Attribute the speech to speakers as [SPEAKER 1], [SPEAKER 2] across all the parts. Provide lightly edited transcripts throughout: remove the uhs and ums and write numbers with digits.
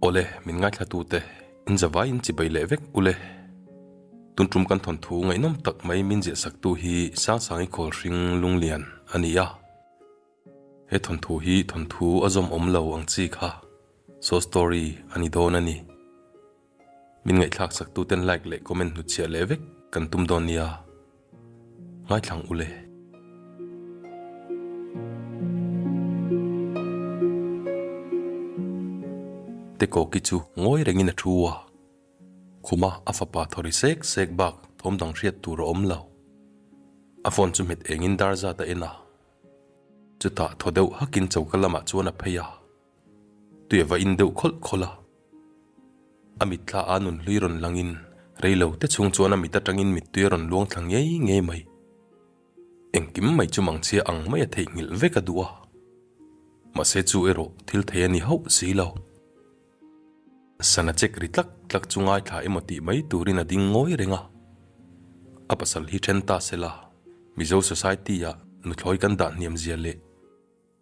[SPEAKER 1] Awle, min ngaithlatute, in zavai in chibai leh vek ule. Tun tum kan thawnthu ngaihnawm tak mai min ziahsaktu hi Sangsangi Khawlhring Lunglian a ni a. He thawnthu hi thawnthu a zawm awm lo ang chi kha so story a ni dawn a ni. Min ngaihthlak saktuten like leh comment hnutchhiah leh vek kan tum dawn nia. Ngaithlang ule. Tekawki chu ngawi rengin a thu a. Khuma a fapa thawri sek sek bak thawm dang hriat tur a awm lo. A phone chu hmet engin dar zat a en a. Chutah thaw deuh hakin choka lamah chuan a phei a. Tui a va in deuh khawlh khawlh a. A mitthla a nun hlui rawn langin rei lo te chhung chuan a mit atangin mittui a rawn luang thla ngei ngei mai. Engkim mai chu mangchhia ang mai a theihnghilh vek a duh a. Mahse chu erawh thil thei a ni hauh si lo. Sana chek ri tlak tlak chu ngaithla emaw tih mai turin a ding ngawi reng a. A pasal hi then ta se la, Mizo society-ah nuthlawi kan dah hniam zia leh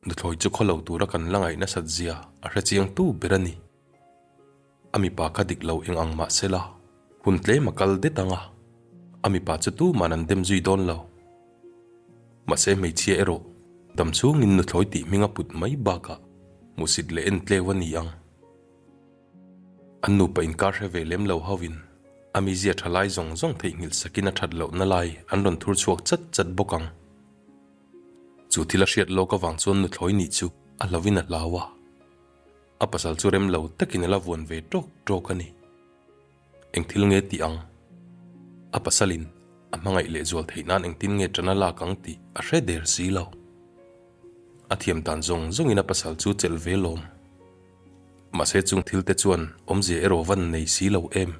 [SPEAKER 1] Nuthlawi chu khaw lo tura kan la ngaih nasat zia a hre chiang tu ber a ni. A mipa kha dik lo eng ang mah se la, hun tlem a kal det ang a, a mipa chu tuman an dem zui dawn lo. Mahse hmeichhia erawh dam chhungin nuthlawi tih hming a put mai bakah hmuhsit leh en tleu a ni ang. An nupa inkar hre ve lem lo hauhin a mizia tha lai zawng zawng theihnghilh sakin a that lohna lai an rawn thur chhuak chat chat bawk ang. Chu thil a hriat lawk avang chuan nuthlawi nih chu a hlauhin a hlau a, a pasal chu rem lo takin a la vuan ve tawk tawk a ni. Eng thil nge tih ang? A pasalin a hmangaih lehzual theih nan engtin nge ṭan a lak ang tih a hre der si lo. A thiam dan zawng zawngin a pasal chu chelh ve lawm. Mahse chung thil te chuan awmzia erawh van nei si lo em.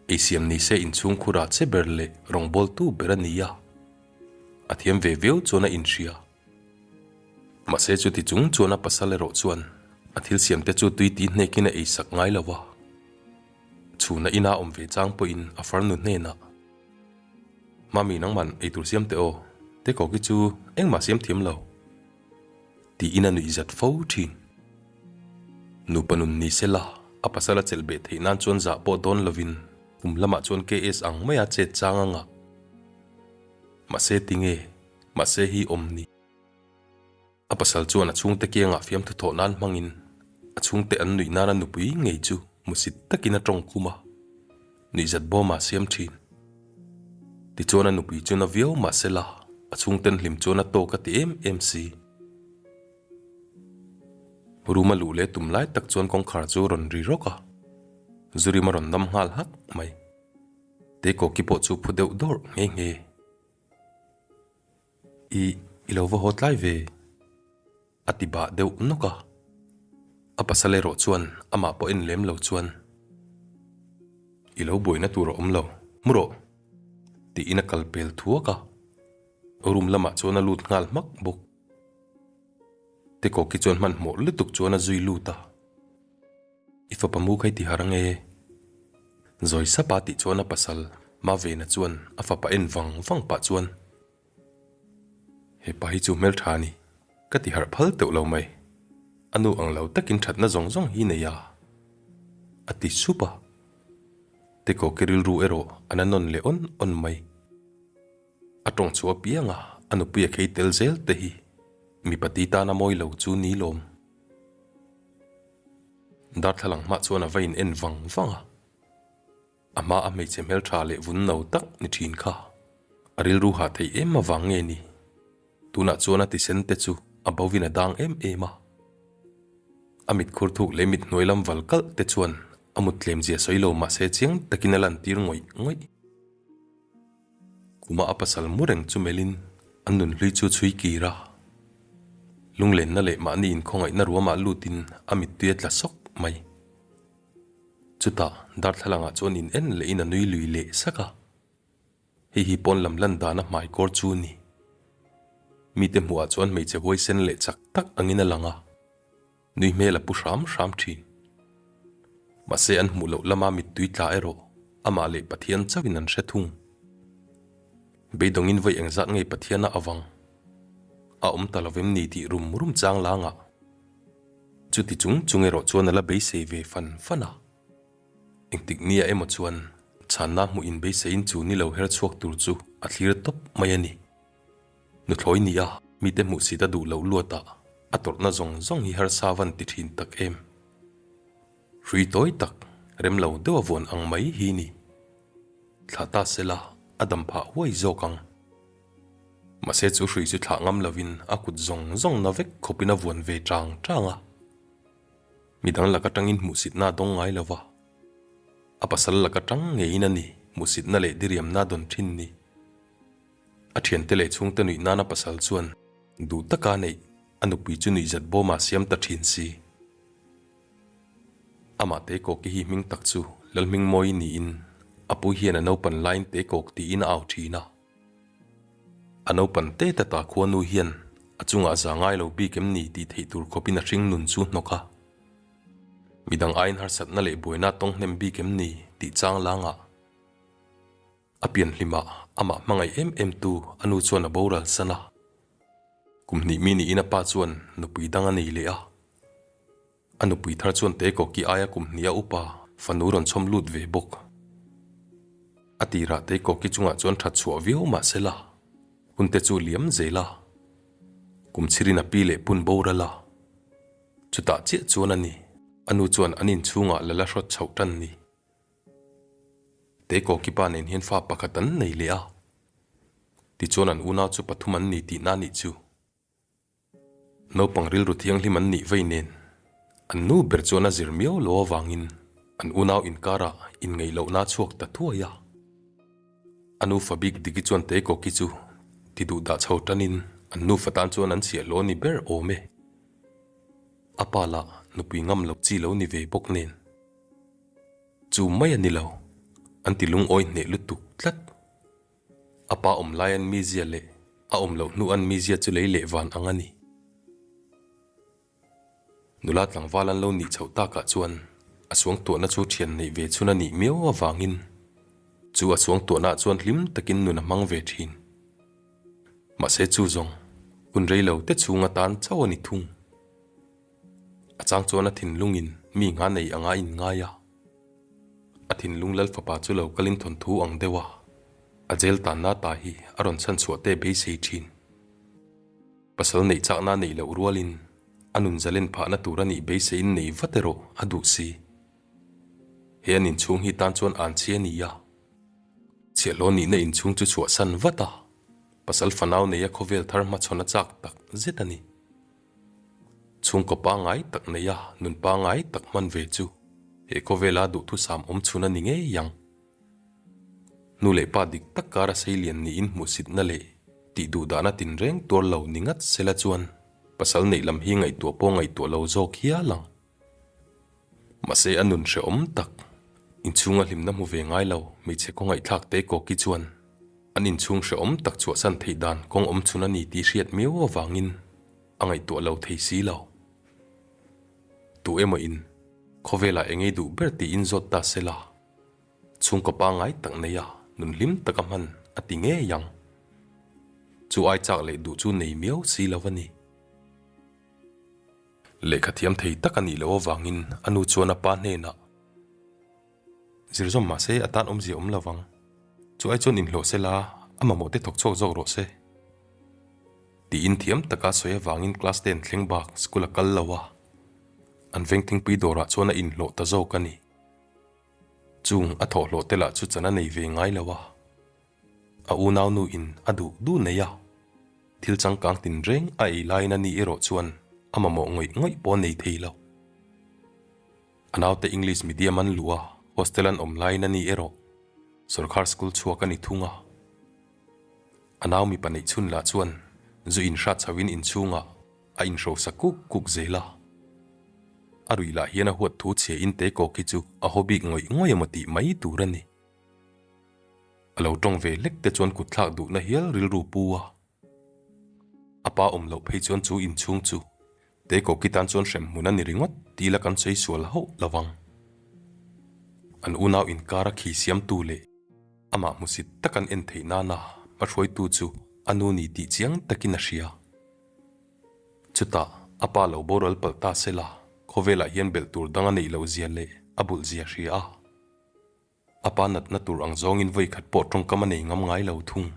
[SPEAKER 1] Eisiam ni se inchhungkhurah che ber leh rawngbawltu ber a ni a. A thiam ve viau chuan a inhria. Mahse chuti chung chuan a pasal erawh chuan a thil siamte chu tui ti hnekin a eisak ngai lo a. Chhuna ina awm ve chang pawhin a farnu hnenah, Mami nangman eitur siam teh aw, Tekawki chu engmah siam thiam lo. Tiin a nuih zat fo thin. Nupa nun ni se la, a pasal a chelh beh theih nan chuan zah pawh dawn lovin kum lamah chuan KS ang maia chet chang a ngah. Mahse tinge, mahse hi awm ni. A pasal chuan a chhungte kiangah fiamthu thawh nan hmangin a chhungte an nuih nana nupui ngei chu musit takin a tawng khum a, nuihzat bawm a siam thin. Tichuan a nupui chu na viau mahse la, a chhungten hlim chuan a tawk a ti em em si. Room a luh leh tum lai tak chuan kawngkhar chu a rawn ri rawk a, Zurim a rawn dam nghal hak mai. Teikawki pawh chu phu deuh dawrh nghe nghe. I, i lo va haw tlai ve, a ti bah deuh nawk a. A pasal erawh chuan amah pawh en lem lo chuan, I lo buaina tur a awm lo, mu rawh, tiin a kal pel thuak a. Room lamah chuan a lut nghal hmak bawk. Teikawki chuan hmanhmawh lutuk chuan a zui lut a. I fapa mu kha i ti har ange. Zawi sapa tih chuan a pasal Mavena chuan a fapa en vang vang pah chuan, He pa hi chu hmeltha a ni, ka ti harh phal teuh lo mai. A nu ang lo takin thatna zawng zawng hi nei a, a ti sup a. Tekawki rilru erawh a na nawn leh awn awn mai. A tawng chhuah apiang a, a nupui a khei tel zel te hi mipa ti tana mawi lo chu ni lawm. Darthlalang hmah chuan a va in en vang vang a, a hma a hmeichhe hmeltha leh vun no tak ni thin kha a rilru hah theih em avang nge ni? Tunah chuan a tisen te chu a bo in a dang em em a, a mit khur thuk leh mit hnuai lam val kalh te chuan a mut tlem zia sawi lo mahse chiang takin a lantir ngawih ngawih. Kuma a pasal mu reng chu melhin an nun hlui chu chhui kir a. Lunglenna leh mahni inkhawngaihna ruamah lutin a mittui a tla sawk mai. Chutah darthlalangah chuan in en lehin a nui lui leh sak a. Hei hi pawn lam lan dana hmai kawr chu a ni. Mite hmuhah chuan hmeichhe huaisen leh chak tak angin a lang a. Nui hmel a pu hram hram thin. Mahse an hmuh loh lama mittui tla erawh amah leh Pathian chauhin an hre thung. Beidawngin vawi engzat ngei Pathiana avang a awm ta lovem ni tih rum rum chang langah. Chuti chung chung erawh chuan a la beisei ve fan fan a. Engtik nia emaw chuan chhanna hmuh inbeiseiin chu ni lo her chhuak tur chu a thlir tawp mai a ni. Nuthlawi nia mite hmuhsit a duh loh luatah a tawrhna zawng zawng hi harsa van ti thin tak em. Hrui tawi tak rem lo deuh a vuan ang mai hi ni. Thlah ta sela a dam phah huai zawk ang. Mahse chu hrui chu thlah ngam lovin a kut zawng zawng na vek khawpin a vuan ve tang tang a. Midang lak atangin hmuhsitna a dawng ngai lova, a pasal lak atang ngeiin a ni hmuhsitna leh diriamna a dawn thin ni. A thiante leh chhungte nuih nana pasal chuan duh taka neih a nupui chu nuihzat bawma siam ta thin si. Amah Teikawki hi hming tak chu Lalhmingmawi niin a pu hian a naupan laiin Teikawk tiin a au thin a. A naupan te tata khuanu hian a chungah za ngai lo bik em ni tih theih tur khawpin a hring nun chu hnawk a. Midang aiin harsatna leh buaina tawng hnem bik em ni tih chang langah a pian hlimah amah hmangaih em em tu a nu chuan a boral san a. Kum hnih mi niin a pa chuan nupui dang a nei leh a. A nupui thar chuan Teikawki aia kum hnih a upa fanu rawn chhawm lut ve bawk. A tirah Teikawki chungah chuan that chhuah viau mah se la, hunte chu liam zel a. Kum chhirin a pi leh pun boral a. Chutah chiah chuan a ni, a nu chuan an inchhungah la la hrawt chhoh tan ni. Teikawki pa nen hian fa pakhat an nei leh a. Tichuan an unau chu pathum an ni tihna nih chu. Naupang rilru thianghlim an nih vei nen, an nu ber chuan a zir miau lo avangin an unau inkarah inngaihlohna a chhuak ta thuai a. A nufa bik Diki chuan Teikawki chu ti duh dah chho tanin an nufa tan chuan an chhiah lo ni ber awm e. A pa lah nupui ngam lo chi lo ni ve bawk nen. Chu mai a ni lo, an ti lungawi hneh lutuk tlat. A pa awm lai an mizia leh a awm loh hnu an mizia chu lei leh van ang a ni. Nula tlangval an lo nih chhoh takah chuan a suangtuahna chu thian neih ve chhun a nih miau avangin chu a suangtuahnaah chuan hlim takin nun a hmang ve thin. Mahse chu zawng hun rei lo te chhung atan chauh a ni thung. A chang chuan a thinlungin mi ngha nei anga inngai a. A thinlung lal fapa chu lo kalin thawnthu ang deuh a, a jail tanna ta hi a rawn chhan chhuah te beisei thin. Pasal neih chakna neih loh rualin a nun zalen phahna tur a nih beiseiin nei vat erawh a duh si. He an inchhung hi tan chuan an chhi a ni a, chhiahhlawh nihna inchhung chu chhuahsan vat a, pasal fanau neia khawvel thar hmachhawn a chak tak zet a ni. Chhungkaw pangngai tak neia nun pangngai tak hman ve chu he khawvela duhthusam awm chhun a ni ngei ang. Nu leh pa dik tak kara seilian niin hmuhsitna leh tih duhdahna tinreng tuar lo ni ngat sela chuan pasal neih lam hi ngaihtuah pawh ngaihtuah lo zawk hial ang. Mahse a nun hrehawm tak, inchhunga hlimna hmu ve ngai lo hmeichhe khawngaihthlak te Koki chuan an inchhung hrehawm tak chhuahsan theih dan kawng awm chhun a ni tih hriat miau avangin a ngaihtuah lo thei si lo. Tu emaw in khawvelah eng ei duh ber tiin zawt ta se la, chhungkaw pangngai tak nei a nun hlim taka hman a ti ngei ang. Chu ai chak leh duh chu nei miau si lo a ni. Lehkha thiam thei tak a nih loh avangin a nu chuan a pa hnenah, Zir zawm mah se a tan awmzia awm lovang. Chu ai chuan inhlawh se la, a mamawh te thawk chhuak zawk rawh se. Tiin thiam taka sawi avangin class ten thleng bak school a kal lo a, an veng thingpui dawrah chuan a inhlawh ta zawk a ni. Chung a thawhhlawh te lah chu chan a nei ve ngai lo a. A unaunu in a duh duh nei a, thil changkang tinreng a ei laiin a ni erawh chuan a mamawh ngawih ngawih pawh a nei thei lo. A naute English medium an luh a, hostel an awm laiin a ni erawh sorkar school chhuak a ni thung a. A nau mipa neih chhun lah chuan zu inhrat chhoin inchhungah a inhrosa kuk kuk zel a. A ruih lah hian a huat thu chhia in te kawk hi chu a haw bik ngawih ngawih emaw tih mai tur a ni. A lo tawng ve hlek te chuan kutthlak duhna hial rilru pu a. A pa awm loh phei chuan chu inchhung chu Teikawki tan chuan hremhmun a ni ringawt tih la kan sawi sual hauh lo vang. An unau inkar a khi siamtu leh amah hmusit tak an en theih nana hmahruaitu chu a nu ni tih chiang takin a hria. Chutah a pa lo boral palh ta se la. khawvelah hian belh tur dang a neih loh zia leh a bulh zia hria a. A pa natna tur ang zawngin vawi khat pawh tawngkam a nei ngam ngai lo thung.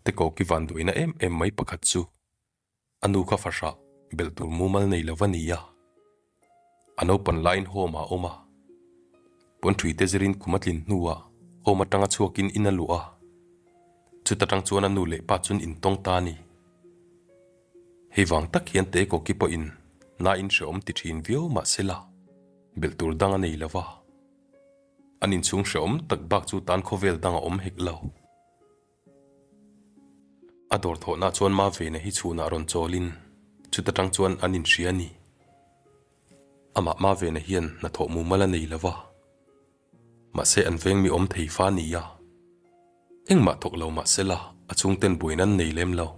[SPEAKER 1] Tekawki vanduaina em em mai pakhat chu A nu kha fahrah belh tur mumal nei lo va ni a, a naupan laiin home ah a awm a. Puanṭhui te zirin kum a tlin hnuah home atanga chhuakin in a luh a, chuta tang chuan a nu leh pa chun intawng ta a ni. Hei vang tak hian te kawki pawhin nain hrehawm ti thin viau mah sela belh tur dang a nei lo va, an inchhung hrehawm tak bak chu tan khawvel dang a awm hek lo. A dawr thawhna chuan Mavena hi chhunah rawn chawlin chuta tang chuan an inhria a ni. Amah Mavena hian hnathawh mumal a nei lo va, mahse an veng mi awm thei fa a ni a. Engmah thawk lo mah sela a chhungten buaina an nei lem lo.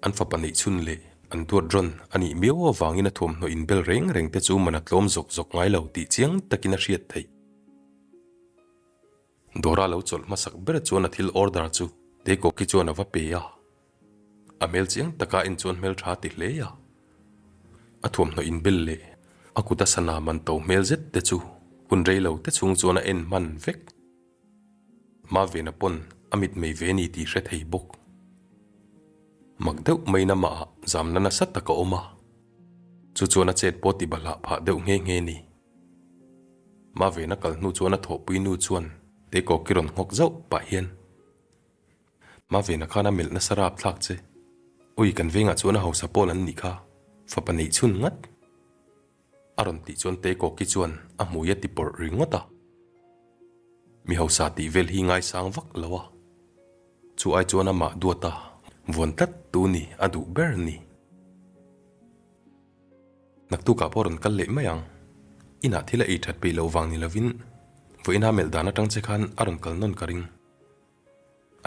[SPEAKER 1] An fapa neih chhun leh an duat rawn a nih miau avangin a thuamhnaw inbel reng reng te chu man a tlawm zawk zawk ngai lo tih chiang takin a hriat theih. Dawra lo chawlh hmasak ber chuan a thil order chu Teikoki chuan a va pe a, a hmel chiang taka en chuan hmeltha ti hle a. A thuamhnaw inbel leh a kut a sana man to hmel zet te chu hun rei lo te chhung chuan a en hman vek. Mavena pawn a mitmei ve ni tih hre thei bawk. Mak deuh maiin amah ah zamna nasa tak a awm a, chu chuan a chet pawh ti bahlah phah deuh nghe nghe ni. Mavena kal hnu chuan a thawhpui nu chuan Teikawki rawn nghawk zauh pah hian, Mavena khan a melh nasa rap thlak che. Ui, kan vengah chuan a hausa pawl an nih kha, fapa neih chhun ngat. A rawn tih chuan Teikawki chuan a hmui a ti pawrh ringawt a. Mi hausa tih vel hi ngaisang vak lo a, chu ai chuan amah duata vuan tlat tu ni a duh ber ni. Naktukah pawh rawn kal leh mai ang. Inah thil a ei that peih loh vang ni lovin vawiina melh dan atang che khan a rawn kal nawn ka ring.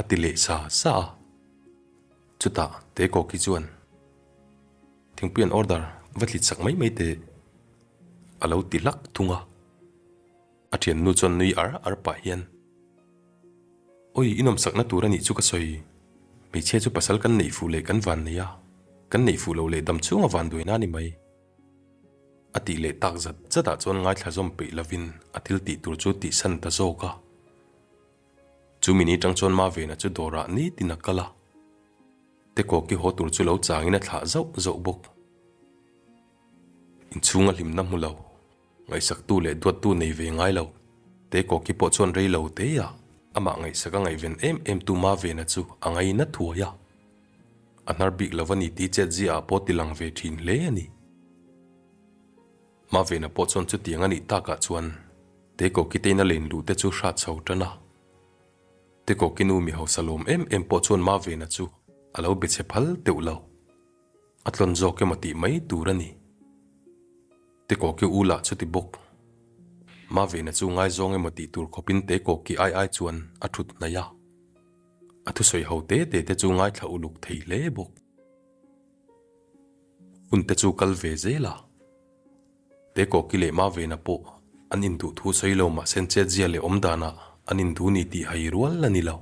[SPEAKER 1] A ti leh sa sa a. Chutah Tekawki chuan thingpui an order va thlit sak mai mai teh a lo ti hlak thung a. A thiannu chuan nui ar ar pah hian, Awi, i nawmsakna tur a nih chu ka sawi. Hmeichhia chu pasal kan neih fuh leh kan van nei a, kan neih fuh lo leh dam chhunga van duaina a ni mai. A tih leh tak zat zatah chuan ngaithla zawm peih lovin a thil tih tur chu tihsan ta zawk a. Chu mini tang chuan Mavena chu dawrah nitin a kal a, Tekawki haw tur chu lo changin a thlah zauh zauh bawk. Inchhunga hlimna hmu lo. Ngaihsaktu leh duattu nei ve ngai lo. Tekawki pawh chuan rei lo te a, amah ngaihsak a ngaihven em em tu Mavena chu a ngaina thuai a. A hnar bik lo a ni tih chet zia ah pawh ti lang ve thin hle a ni. Mavena pawh chuan chutiang a nih takah chuan Tekawki tein a len luh te chu hrat chho tan a. Tekawki nu mi hausa lawm em em pawh chuan Mavena chu a lo be chhe phal teuh lo. A tlawn zawk emaw tih mai tur a ni. Tekawki u lah chuti bawk. Mavena chu ngaizawng emaw tih tur khawpin Tekawki ai ai chuan a thut hnaih a. A thusawi ho te te te chu ngaithla uluk thei hle bawk. Hun te chu kal ve zel a. Tekawki leh Mavena pawh an induh thu sawi lo mahse an chetzia leh awm danah an induh ni tih hai rual a ni lo.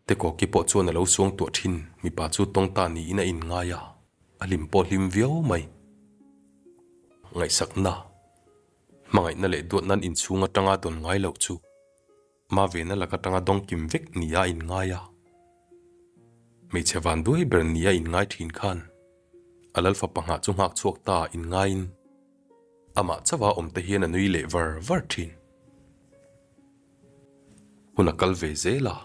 [SPEAKER 1] Tekawki pawh chuan a lo suang tuah thin, mipa chu tawng ta niin a inngai a, a hlim pawh hlim viau mai. Ngaihsakna, hmangaihna leh duatna'n inchhung atanga dawn ngai loh chu Mavena lak atanga dawng kim vek nia a inngai a. Hmeichhe van duai ber nia inngai thin khan a lalfa panghah chu nghak chhuak ta inngaiin amah chauha awm te hian a nui leh var var thin. Hun a kal ve zel a,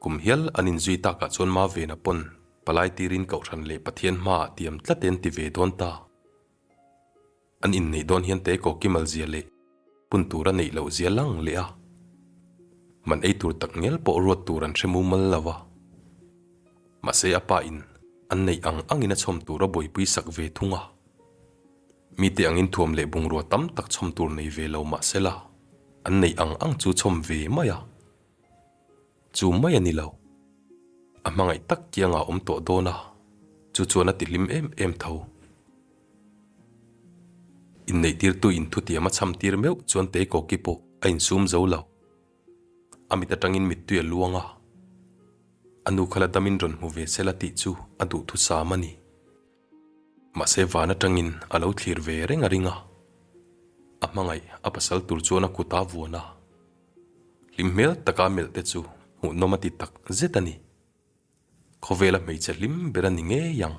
[SPEAKER 1] kum hial an inzui takah chuan Mavena pawn palai tirin Kohhran leh Pathian hmaah tiam tlat en ti ve dawn ta. An inneih dawn hian te kaw kimal zia leh pun tur a neih loh zia lang leh a, man ei tur tak ngial pawh ruat tur an hre mumal lo a. Mahse a pa in an neih ang angin a chhawm tur a buaipui sak ve thung a. Mite angin thuam leh bungrua tam tak chhawm tur nei ve lo mah sela, an neih ang ang chu chhawm ve mai a. Chu mai a ni lo. A hmangaih tak kiangah awm tawh dawn a, chu chuan a ti hlim em em tho. Inneihtirtu inthutiam a chham tir meuh chuan Teikawki pawh a insum zo lo. A mit atangin mittui a luang a, a nu kha la damin rawn hmu ve sela tih chu a duhthusam a ni. Mahse van atangin a lo thlir ve reng a ring a, a hmangaih a pasal tur chuan a kut a vuan a, hlim hmel taka melh te chu hmuhnawm a ti tak zet a ni. Khawvela hmeichhe hlim ber a ni ngei ang.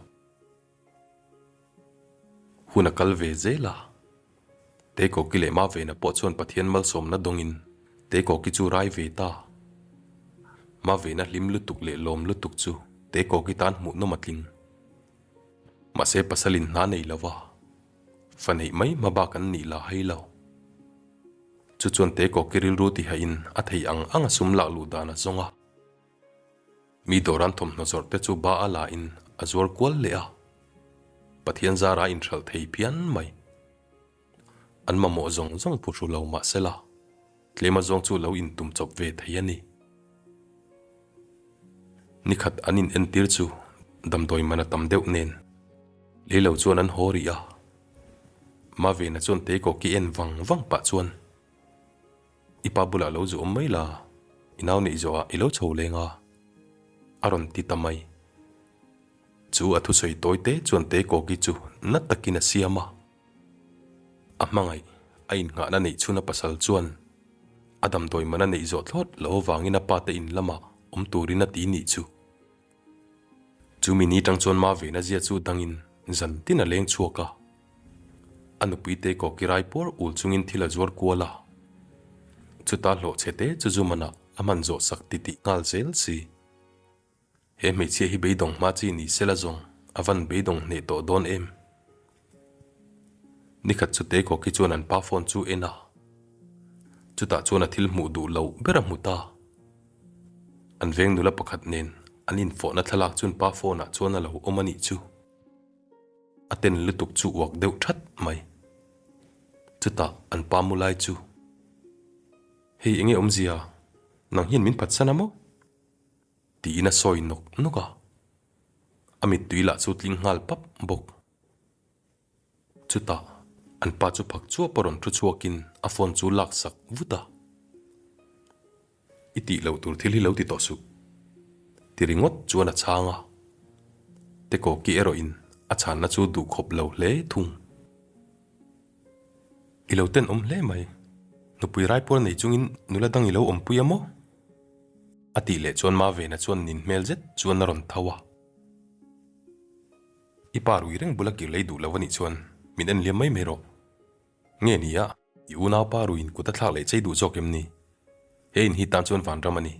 [SPEAKER 1] Hun a kal ve zel a, Teikawki leh Mavena pawh chuan Pathian malsawmna dawngin Teikawki chu rai ve ta. Mavena hlim lutuk leh lawm lutuk chu Teikawki tan hmuhnawm a tling. Mahse pasalin hna nei lo va, fa neih mai hma bak an nih la hei lo. Chu chuan Teikawki rilru tihain a thei ang ang a sum lak luh dan a zawng a. Mi dawran thawmhnaw zawrh te chu ba a la in a zuar kual leh a, Pathian zara a inhralh thei phian mai. An mamawh zawng zawng phuhru lo mah sela, tlem a zawng chu lo intum chawp ve thei a ni. Nikhat an in entir chu damdawi man a tam deuh nen lei lo chuan an haw rih a, Mavena chuan Teikawki en vang vang pah chuan, I pa bulah lo zu awm mai la, i nau neih zawhah i lo chho leng a, a rawn ti ta mai. Chu a thusawi tawi te chuan Teikawki chu na takin a siam a. A hmangaih, a innghahna neih chhun a pasal chuan a damdawi man a neih zawh thlawt lo avangin a pa te in lamah awm turin a ti nih chu. Chu mi ni tang chuan Mavena zia chu dangin zan tin a leng chhuak a. A nupui te kawki rai puar ul chungin thil a zuar kual a. Chuta hlawh chhe te chu zu manah a hman zawh sak ti tih nghal zel si. He hmeichhia hi beidawng hma chi ni sela zawng a van beidawng hneh tawh dawn em? Nikhat chu te kawki chuan an pa phone chu en a. Chutah chuan a thil hmuh duh loh ber a hmu ta. An veng nula pakhat nen an infawhna thlalak chuan pa phone ah chuan a lo awm a nih chu. A ten lutuk chu uak deuh that mai. Chutah an pa mu lai chu, Hei enge awmzia? Nang hian min phatsan a maw? Tiin a sawi nawk nawk a. A mittui lah chu tling nghal pap bawk. Chutah an pa chu phak chuap a rawn thu chhuakin a phone chu lak sak vut a. I tih loh tur thil hi lo ti tawh suh. Ti ringawt chuan a chhang a. Tekawki erawhin a chhanna chu duh khawp lo hle thung. I lo tenawm hle mai. Nupui raipuar nei chungin nula dang i lo awmpui a maw? A tih leh chuan Mavena chuan nin hmel zet chuan a rawn tho a. I pa rui reng bula kir lei duh lo a nih chuan min en liam mai mai rawh. Nge ni a, i unaupa ruiin kut a thlak leh chei duh zawk em ni? He in hi tan chuan vanram a ni.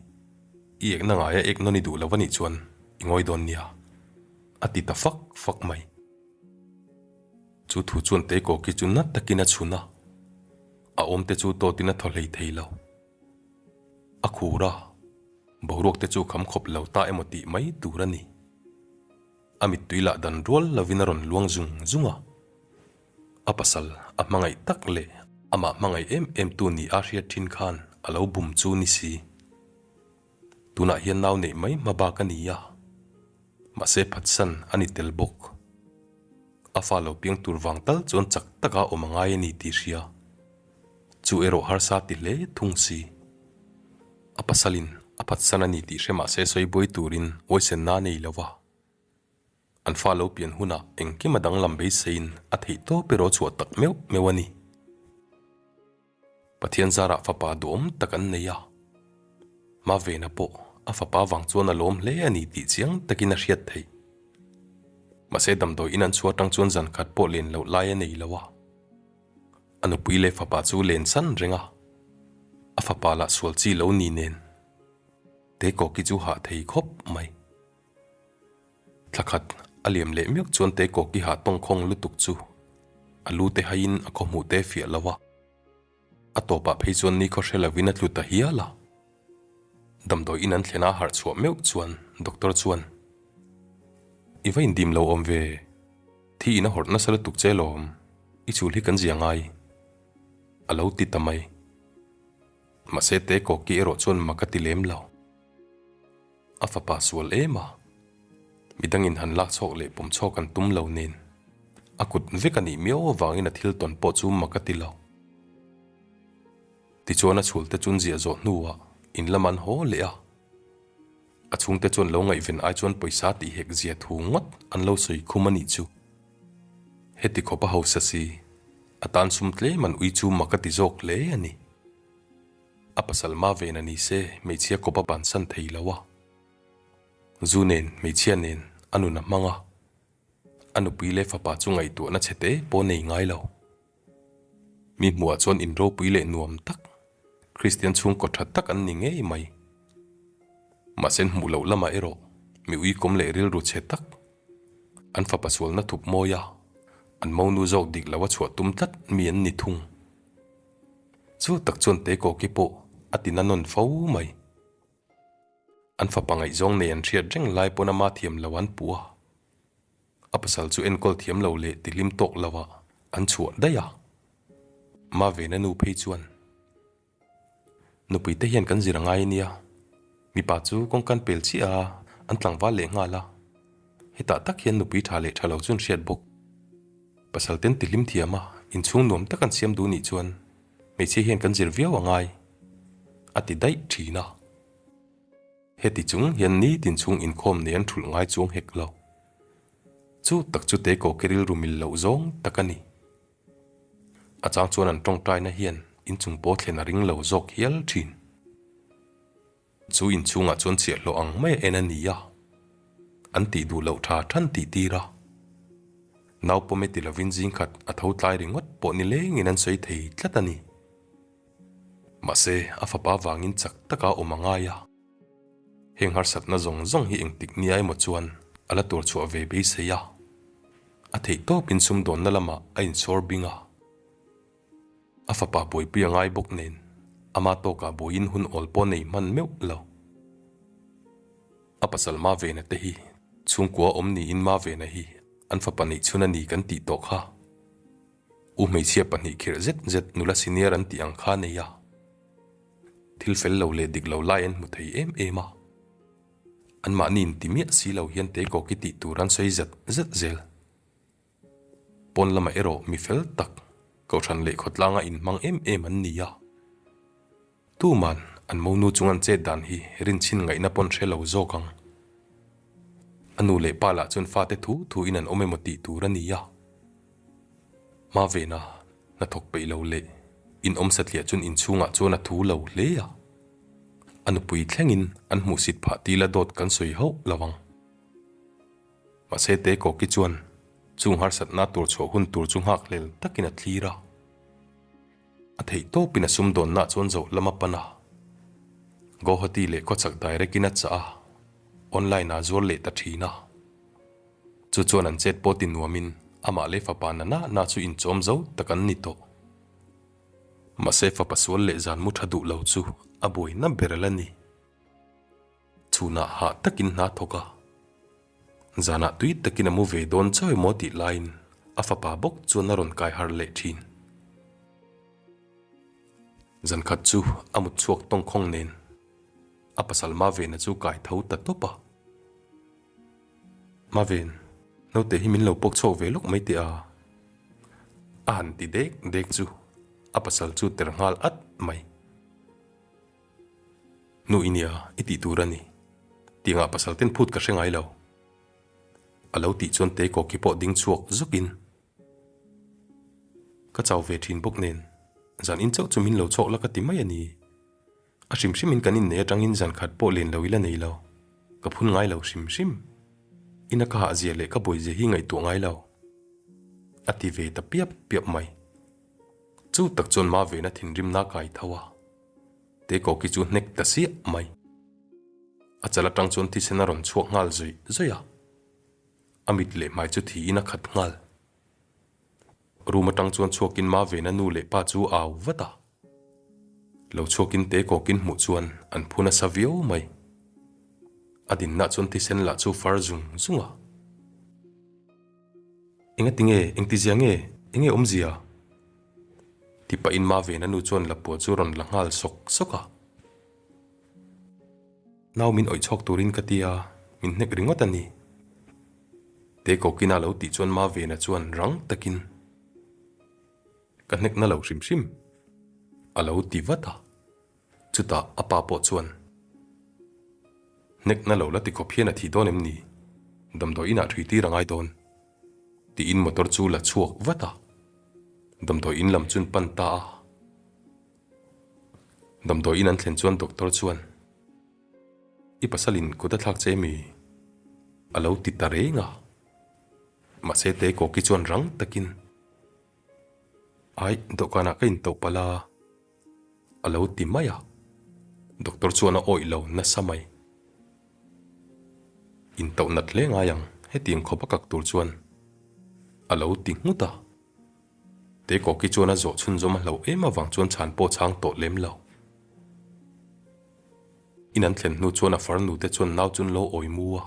[SPEAKER 1] I ekna ngaia ek nawn i duh lo a nih chuan i ngawi dawn nia. A ti ta fak fak mai. Chu thu chuan Teikawki chu nat takin a chhun a, a awmte chu tawtin a thaw hlei thei lo. A khur a, boruak te chu kham khawp lo ta emaw tih mai tur a ni. A mittui lah dan rual lovin a rawn luang zung zung a. A pasal a hmangaih tak leh amah hmangaih em em tu ni a hriat thin khan a lo bum chu ni si. Tunah hian nau neih mai hma bak a ni a, mahse phatsan a ni tel bawk. A fa lo piang tur vang tal chuan chak taka awm a ngai a ni tih hria. Chu erawh harsa ti hle thung si. A pasalin a phatsan a ni tih hre mahse sawi buai turin uaisenna a nei lo va. An fa lo pian hunah engkim a danglam beiseiin a theih tawp erawh chhuah tak meuh meuh a ni. Pathian zarah fapa duhawm tak an nei a. Mavena pawh a fapa vang chuan a lawm hle a ni tih chiang takin a hriat theih. Mahse damdawi in an chhuah atang chuan zan khat pawh len loh lai a nei lo a. A nupui leh fapa chu len san reng a, a fapa lah sual chi lo ni nen Teikawki chu hah thei khawp mai. Thla khat a liam leh miak chuan Teikawki hah tawngkhawng lutuk chu a lu te haiin a khawhmuh te fiah lo a, a tawpah phei chuan nikhaw hre lovin a tlu ta hial a. Damdawi in an thlen a harh chhuah meuh chuan doctor chuan, I va indim lo awm ve, thi in a hawrh nasa lutuk che lawm, i chul hi kan zia ngai, a lo ti ta mai. Mahse Tekawki erawh chuan mak a ti lem lo. A fapa sual em a, midangin han lak chhawk leh pawm chhawk an tum lo nen, a kut vek a nih miau avangin a thil tawn pawh chu mak a ti lo. Tichuan a chhul te chun ziah zawh hnuah in lam an haw leh a, a chhungte chuan lo ngaihven ai chuan pawisa tih hek zia thu ngawt an lo sawi khum a nih chu. Heti khawp a hausa si, a tan sum tlem an ui chu mak a ti zawk hle a ni. A pasal ma ven a ni se hmeichhia kawp a bansan thei lo a. Zu nen hmeichhia nen a nun a hmang a, a nupui leh fapa chu ngaihtuahna chhe te pawh nei ngai lo. Mi hmuhah chuan inropui leh nuam tak, Kristian chhungkaw tha tak an ni ngei mai. Mahse hmuh loh lamah erawh mi uikawm leh rilru chhe tak, an fapa sualna thup mawi a, an monu zawk dik lo a chhuah tum tlat mi an ni thung. Chu tak chuan Tekawki pawh a ti na nawn fo mai. An fapa ngaihzawng nei an hriat reng lai pawn ama thiam lo an puh a. A pasal chu enkawl thiam lo leh tihlim tawk lo ah an chhuah daih a. Mavena nu phei chuan, Nupui te hian kan zir a ngai ania, mipa chu kawngkan pel chiah a, an tlangval leh nghal a. Hetah tak hian nupui tha leh tha lo chu an hriat bawk. Pasal ten tihlim thiam a, inchhung nuam tak an siam duh nih chuan hmeichhia hian kan zir viau a ngai, a ti daih thin a. Heti chung hian nitin chhung inkhawm nei an thulh ngai chuang hek lo. Chu tak chu Teikawki rilru mil loh zawng tak a ni. A chang chuan an tawngtaina hian inchung pawh thlen a ring lo zawk hial thin. Chu inchhungah chuan chhiahhlawh ang mai a en a ni a, an tih duh loh tha than tih tir a. Naupawm e ti lovin zingkhat a tho tlai ringawt pawh ni lengin an sawi thei tlat a ni. Mahse, a fapa vangin chak taka awm a ngai a. Heng harsatna zawng zawng hi engtik nia emaw chuan a la tur chhuah ve beisei a. A theih tawpin sumdawnna lamah a insawr bing a. A fapa buaipui a ngai bawk nen, ama tawkah buaiin hun awl pawh nei hman meuh lo. A pasal Mavena te hi chhungkua awm niin Mavena hi an fapa neihchhun a ni kan tih tawh kha. U hmeichhia pahnih khirh zet zet nula senior an tih ang kha nei a, thil fel lo leh dik lo lai an hmu thei em em a. Anmahni inti miah si lo hian Teikawki tih tur an sawi zet zet zel. Pawn lamah erawh mi fel tak, Kohhran leh khawtlanga inhmang em em an ni a. Tuman an monu chung an chet dan hi rinchhin ngaihna pawn hre lo zawk ang. A nu leh pa lah chuan fate thu thu in an awm emaw tih tur a ni a. Mavena hnathawk peih lo leh in awm satliah chuan inchhungah chuan a thu lo hle a. A nupui thlengin an hmuhsit phah tila dawt kan sawi hauh lo ang. Mahse Tekawki chuan chung harsatna tur chhuah hun tur chu nghakhlel takin a thlir a. A theih tawpin a sumdawnna chuan zoh lam a pan a. Guwahati leh khawchhak direct in a chah a, online ah zuar leh ta thin a. Chu chuan an chet pawh ti nuamin amah leh fapa na na na chu inchawm zo tak an ni tawh. Mahse fapa sual leh zan mu tha duh lo chu a buaina ber a la ni. Chhunah hah takin hna thawk a, zanah tui takin a mu ve dawn chauh emaw tih laiin a fapa bawk chuan a rawn kai harh leh thin. Zankhat chu a mut chhuak tawngkhawng nen a pasal Mavena chu kai tho ta tawp a. Maven, naute hi min lo pawk chhuak ve lawk mai teh a, a han ti dek dek chu a pasal chu ter nghal at mai. Nu i nia, i tih tur a ni. Tiangah pasal ten phut ka hre ngai lo. A lo tih chuan Teikawki pawh ding chhuak zukin, Ka chau ve thin bawk nen, zan in chauh chu min lo chhawk la ka ti mai a ni. A hrim hrimin kan innei atangin zan khat pawh len lo ila nei lo. Ka phun ngai lo hrim hrim. Ina ka hahzia leh ka buaizia hi ngaihtuah ngai lo. A ti ve ta piap piap mai. Chu tak chuan Mavena thinrimna kai tho a. Teikawki chu hnek ta siah mai. A chal atang chuan thisen a rawn chhuak nghal zawih zawih a. A mit leh hmai chu thiin a khat nghal. Room atang chuan chhuakin Mavena nu leh pa chu a au vat a. Lo chhuakin Teikawkin hmuh chuan an phu nasa viau mai. A dinna chuan thisen lah chu far zung zung a. Engati nge? Engtizia nge? Enge awmzia? Ti pahin Mavena nu chuan lapua chu rawn la nghal sawk sawk a. Nau min awih chhawk turin ka ti a, min hnek ringawt a ni. Tekawkina lo tih chuan Mavena chuan rang takin, Ka hnek na lo hrim hrim, a lo ti vat a. Chutah a pa pawh chuan, Hnekna lo la ti khawp hian a thih dawn em ni? Damdawi inah ṭhui tir a ngai dawn. Tiin motor chu la chhuak vat a, damdawi in lam chun pan ta a. Damdawi in an thlen chuan doctor chuan, I pasalin kut a thlak che mi? A lo ti ta reng a. Mahse Tekawki chuan rang takin, Aih, dawhkanah ka intoh palh a. A lo ti mai a, doctor chuan a awih lo nasa mai. Intoh nat hle ngai ang hetiang khawp a kak tur chuan a lo ti nghut a. Tekawki chuan a zawh chhunzawm a hlauh em avang chuan chhan pawh chhang tawh lem lo. In an thlen hnu chuan a farnu te chuan nau chu an lo awi mu a.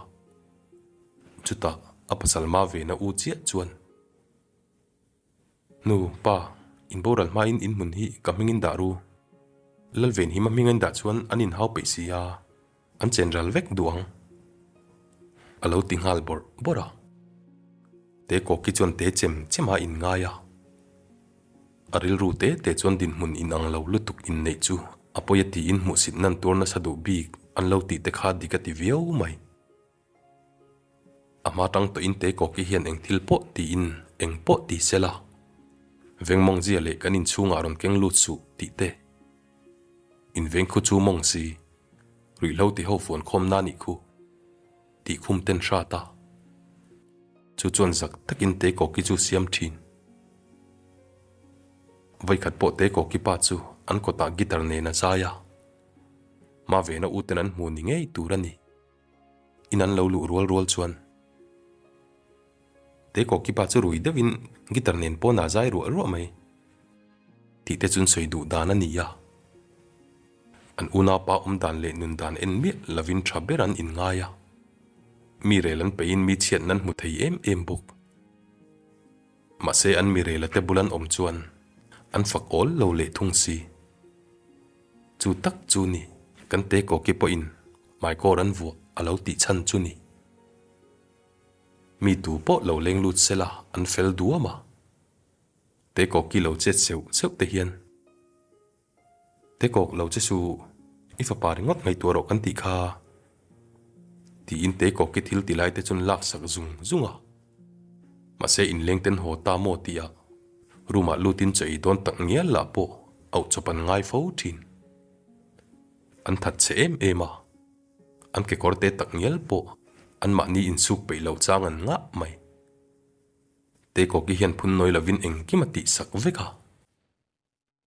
[SPEAKER 1] Chutah a pasal ma ve na u chiah chuan. Nu, pa, in boral hmain in hmun hi ka hmingin dah ru. Lalven hi ma hming a in dah chuan an inhau peih si a, an chen ral vek duh ang. A lo ti nghal bawrh bawrh a. Te kawki chuan te chem chem a in ngai a. A rilru te te chuan dinhmun inang lo lutuk inneih chu a pawi a tiin hmuhsit nan tuar nasa duh bik an lo tih te kha dik a ti viau mai. A hma tang tawhin te kawki hian eng thil pawh tiin eng pawh ti se la, veng mawng zia leh kan inchhungah rawn keng lut suh tih te. Inveng khu chu mawng si, ruihhlo ti ho fuan khawm na nih khu tih khum ten hrat a. Chu chuan zak takin te kawki chu siam thin. Vawikhat pawh te kawki pa chu an kawtah guitar nen a zai a, ma vena uten an hmu ni ngei tur a ni. In an lo luh rual rual chuan Te kawkipa chu rui deuhin guitar nen pawn a zai ruah ruah mai tih te chuan sawi duh dan a ni a. An unaupa awm dan leh nun dan en miah lovin tha ber an inngai a, mi rel an peihin mi chhiatna an hmu thei em em bawk. Mahse an mi rela te bul an awm chuan an fak awl lo leh thung si. Chu tak chu ni kan te kawki pawhin hmaikawr an vuah a lo tih chhan chu ni. Mi tu pawh lo leng lut sela an fel duam a. Te kawki lo chet seuh seuh te hian. Te kawk lo che su, i fapa ringawt ngaihtuah rawh kan tih kha. Tiin te kawki thil ti lai te chuan lak sak zung zung a. Mahse inleng ten haw ta maw tih ah room ah lutin chaw ei dawn tak ngial lah pawh auh chawp an ngai fo thin. An that che em em a, an kekawr te tak ngial pawh anmahni insuk peih lo chang an ngah mai. Te kawki hian phun nawi lovin engkim a tih sak vek a.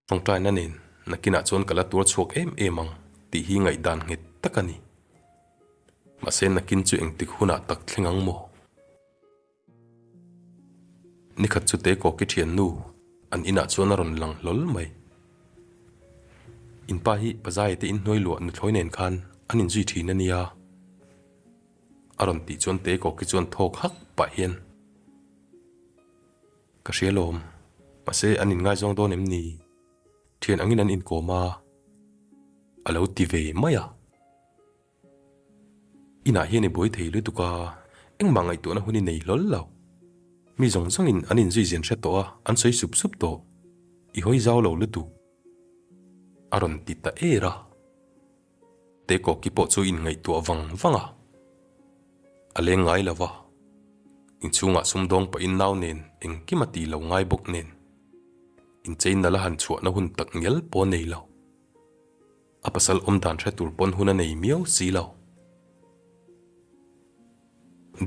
[SPEAKER 1] Tawngtaina nen nakinah chuan ka la tuar chhuak em em ang tih hi ngaihdan nghet tak a ni. Mahse nakin chu engtik hunah tak thleng ang maw? Nikhat chu te kawki thiannu an inah chuan a rawn lang hlawl mai. In pa hi Pazaia te inhnuai luah nuthlawi nen khan an inzui thin a nia. A rawn tih chuan te kawki chuan thawk hak pah hian. Ka hria lawm, mahse an inngaizawng dawn em ni? Thian angin an inkawm a, a lo ti ve mai a. Inah hian i buai thei lutuk a, engmah ngaihtuahna hun i nei hlawl lo. Mi zawng zawngin an inzui zian hre tawh a, an sawi sup sup tawh. I hawi zau lo lutuk. A rawn ti ta er a. Tekawki pawh chu inngaihtuah vang vang a, a leng ngai lo va, inchhungah sumdawng pahin nau nen engkim a tih lo ngai bawk nen, incheina la han chhuahna hun tak ngial pawh a nei lo. A pasal awm dan hre tur pawn hun a nei miau si lo.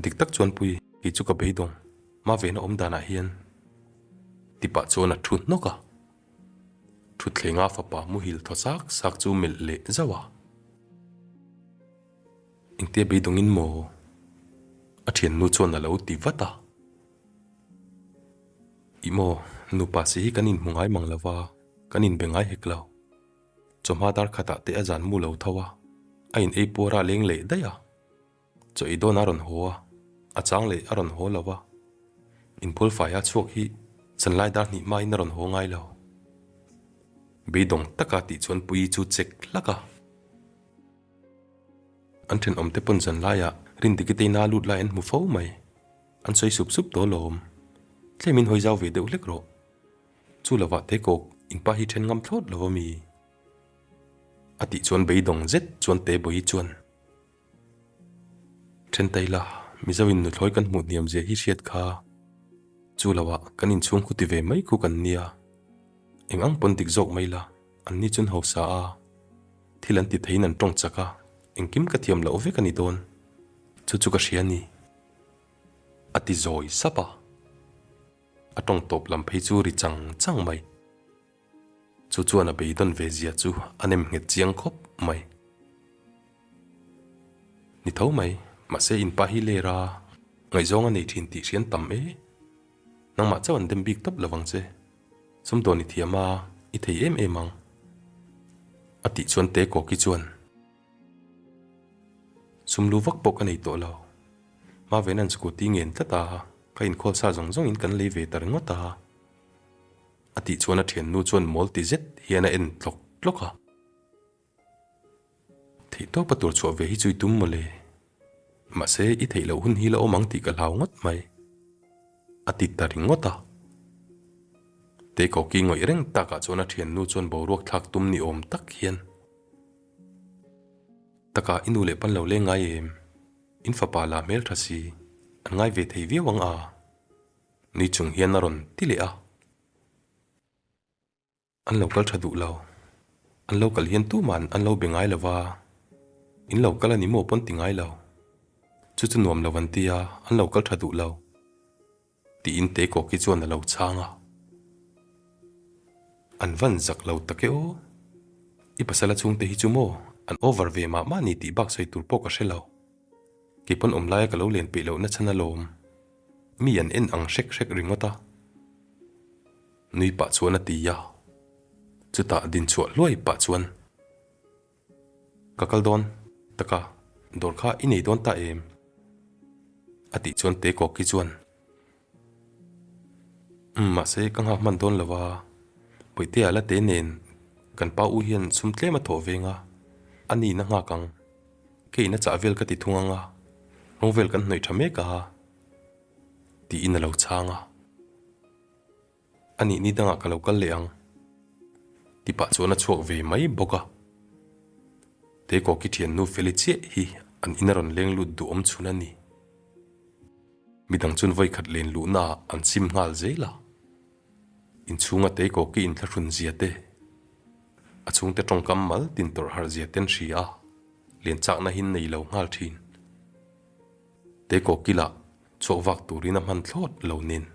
[SPEAKER 1] Dik tak chuan pui, kei chu ka beidawng, ma vena awm danah hian tipah chuan a thu hnawk a. Thutthlenga fapa muhil thaw sak sak chu melh leh zauh a. Engtia beidawngin maw? A thiannu chuan a lo ti vat a. Ih maw, nupa si hi kan inhmu ngai mang lo va, kan inbe ngai hek lo. Chawhma dar khatah te a zan mu lo tho a, a in ei puar a leng leh daih a. Chaw ei dawn a rawn haw a, a chang leh a rawn haw lo va. Inphul fai a chhuak hi chanlai dar hnih hmain a rawn haw ngai lo. Beidawng taka tih chuan Puii chu chek hlak a. An thenawmte pawn zanlaiah Rindiki te ina lut lai an hmu fo mai. An sawi sup sup tawh alawm. Tlemin hawi zau ve deuh hlek rawh. Chu lovah te kawk inpa hi then ngam thlawt lo ami? A tih chuan beidawng zet chuan Tebawi chuan. Then Taila, Mizo in nuthlawi kan hmuh hniam zia hi hriat kha. Chu lo ah kan inchhung khu ti ve mai khu kan nia. Eng ang pawn dik zawk mai la, an ni chuan hausa a, thil an ti theiin an tawng chak a, engkim ka thiam loh vek a ni dawn. Chu chu ka hria a ni. A ti zawi sap a. A tawng tawp lam phei chu ri chang chang mai. Chu chuan a beidawn ve zia chu a nem nghet chiang khawp mai. Ni tho mai, mahse in pa hi ler a, ngaihzawng a nei thin tih hrian tam e. Nangmah chauh an dem bik tawp lo vang che. Sumdawn i thiam a, i thei em em ang. A tih chuan Te Kawki chuan, Sum lu vak pawh ka nei tawh lo. Mavena'n scooty ngen tlat a, ka inkhawl sa zawng zawngin kan lei ve ta ringawt a. A tih chuan a thiannu chuan mawl ti zet hian a en tlawk tlawk a. Theihtawpa tur chhuah ve hi chu i tum mawle. Mahse i theih loh hun hi la awm ang tih ka hlau ngawt mai. A ti ta ringawt a. Teikawki ngawih reng takah chuan a thiannu chuan boruak thlak tum ni awm tak hian. Taka i nu leh pan lo leng ngai em? In fapa la hmeltha si, an ngai ve thei viau ang a. Nui chung hian a rawn ti leh a. An lo kal tha duh lo. An lo kal hian tuman an lo be ngai lo va, in lo kal a ni maw pawn ti ngai lo. Chu chu nuam lo an ti a, an lo kal tha duh lo. Tiin Teikawki chuan a lo chhang a. An van zak lo tak e aw. I pasal a chhungte hi chu maw an over ve mah mah ni tih bak sawi tur pawh ka hre lo. Kei pawn awm laia ka lo len peih lohna chhan alawm. Mi an en ang hrek hrek ringawt a. Nui pah chuan a ti a. Chutah dinchhuah hluai pah chuan, Ka kal dawn taka, dawr kha i nei dawn ta em? A tih chuan Tekawki chuan, Umm, mahse ka nghak hman dawn lo a, Bawihtea la te nen kan pa u hian sum tlem a thawh veng a, a niin a nghak ang. Keiin a chah vel ka ti thung ang a, rawng vel kan hnawih tha mek a, tiin a lo chhang a. A nih ni dangah ka lo kal leh ang, ti pah chuan a chhuak ve mai bawk a. Teikawki thiannu Feli chiah hi an in a rawn leng lut duh awm chhun a ni. Midang chuan vawikhat len luhnaah an sim nghal zel a. Inchhunga Teikawki inthlahrun zia te, a chhungte tawngkam mal tin tawrh harh zia ten hria a, len chakna hi nei lo nghal thin. Teikawki lah chhuak vak turin a hman thlawt lo nen.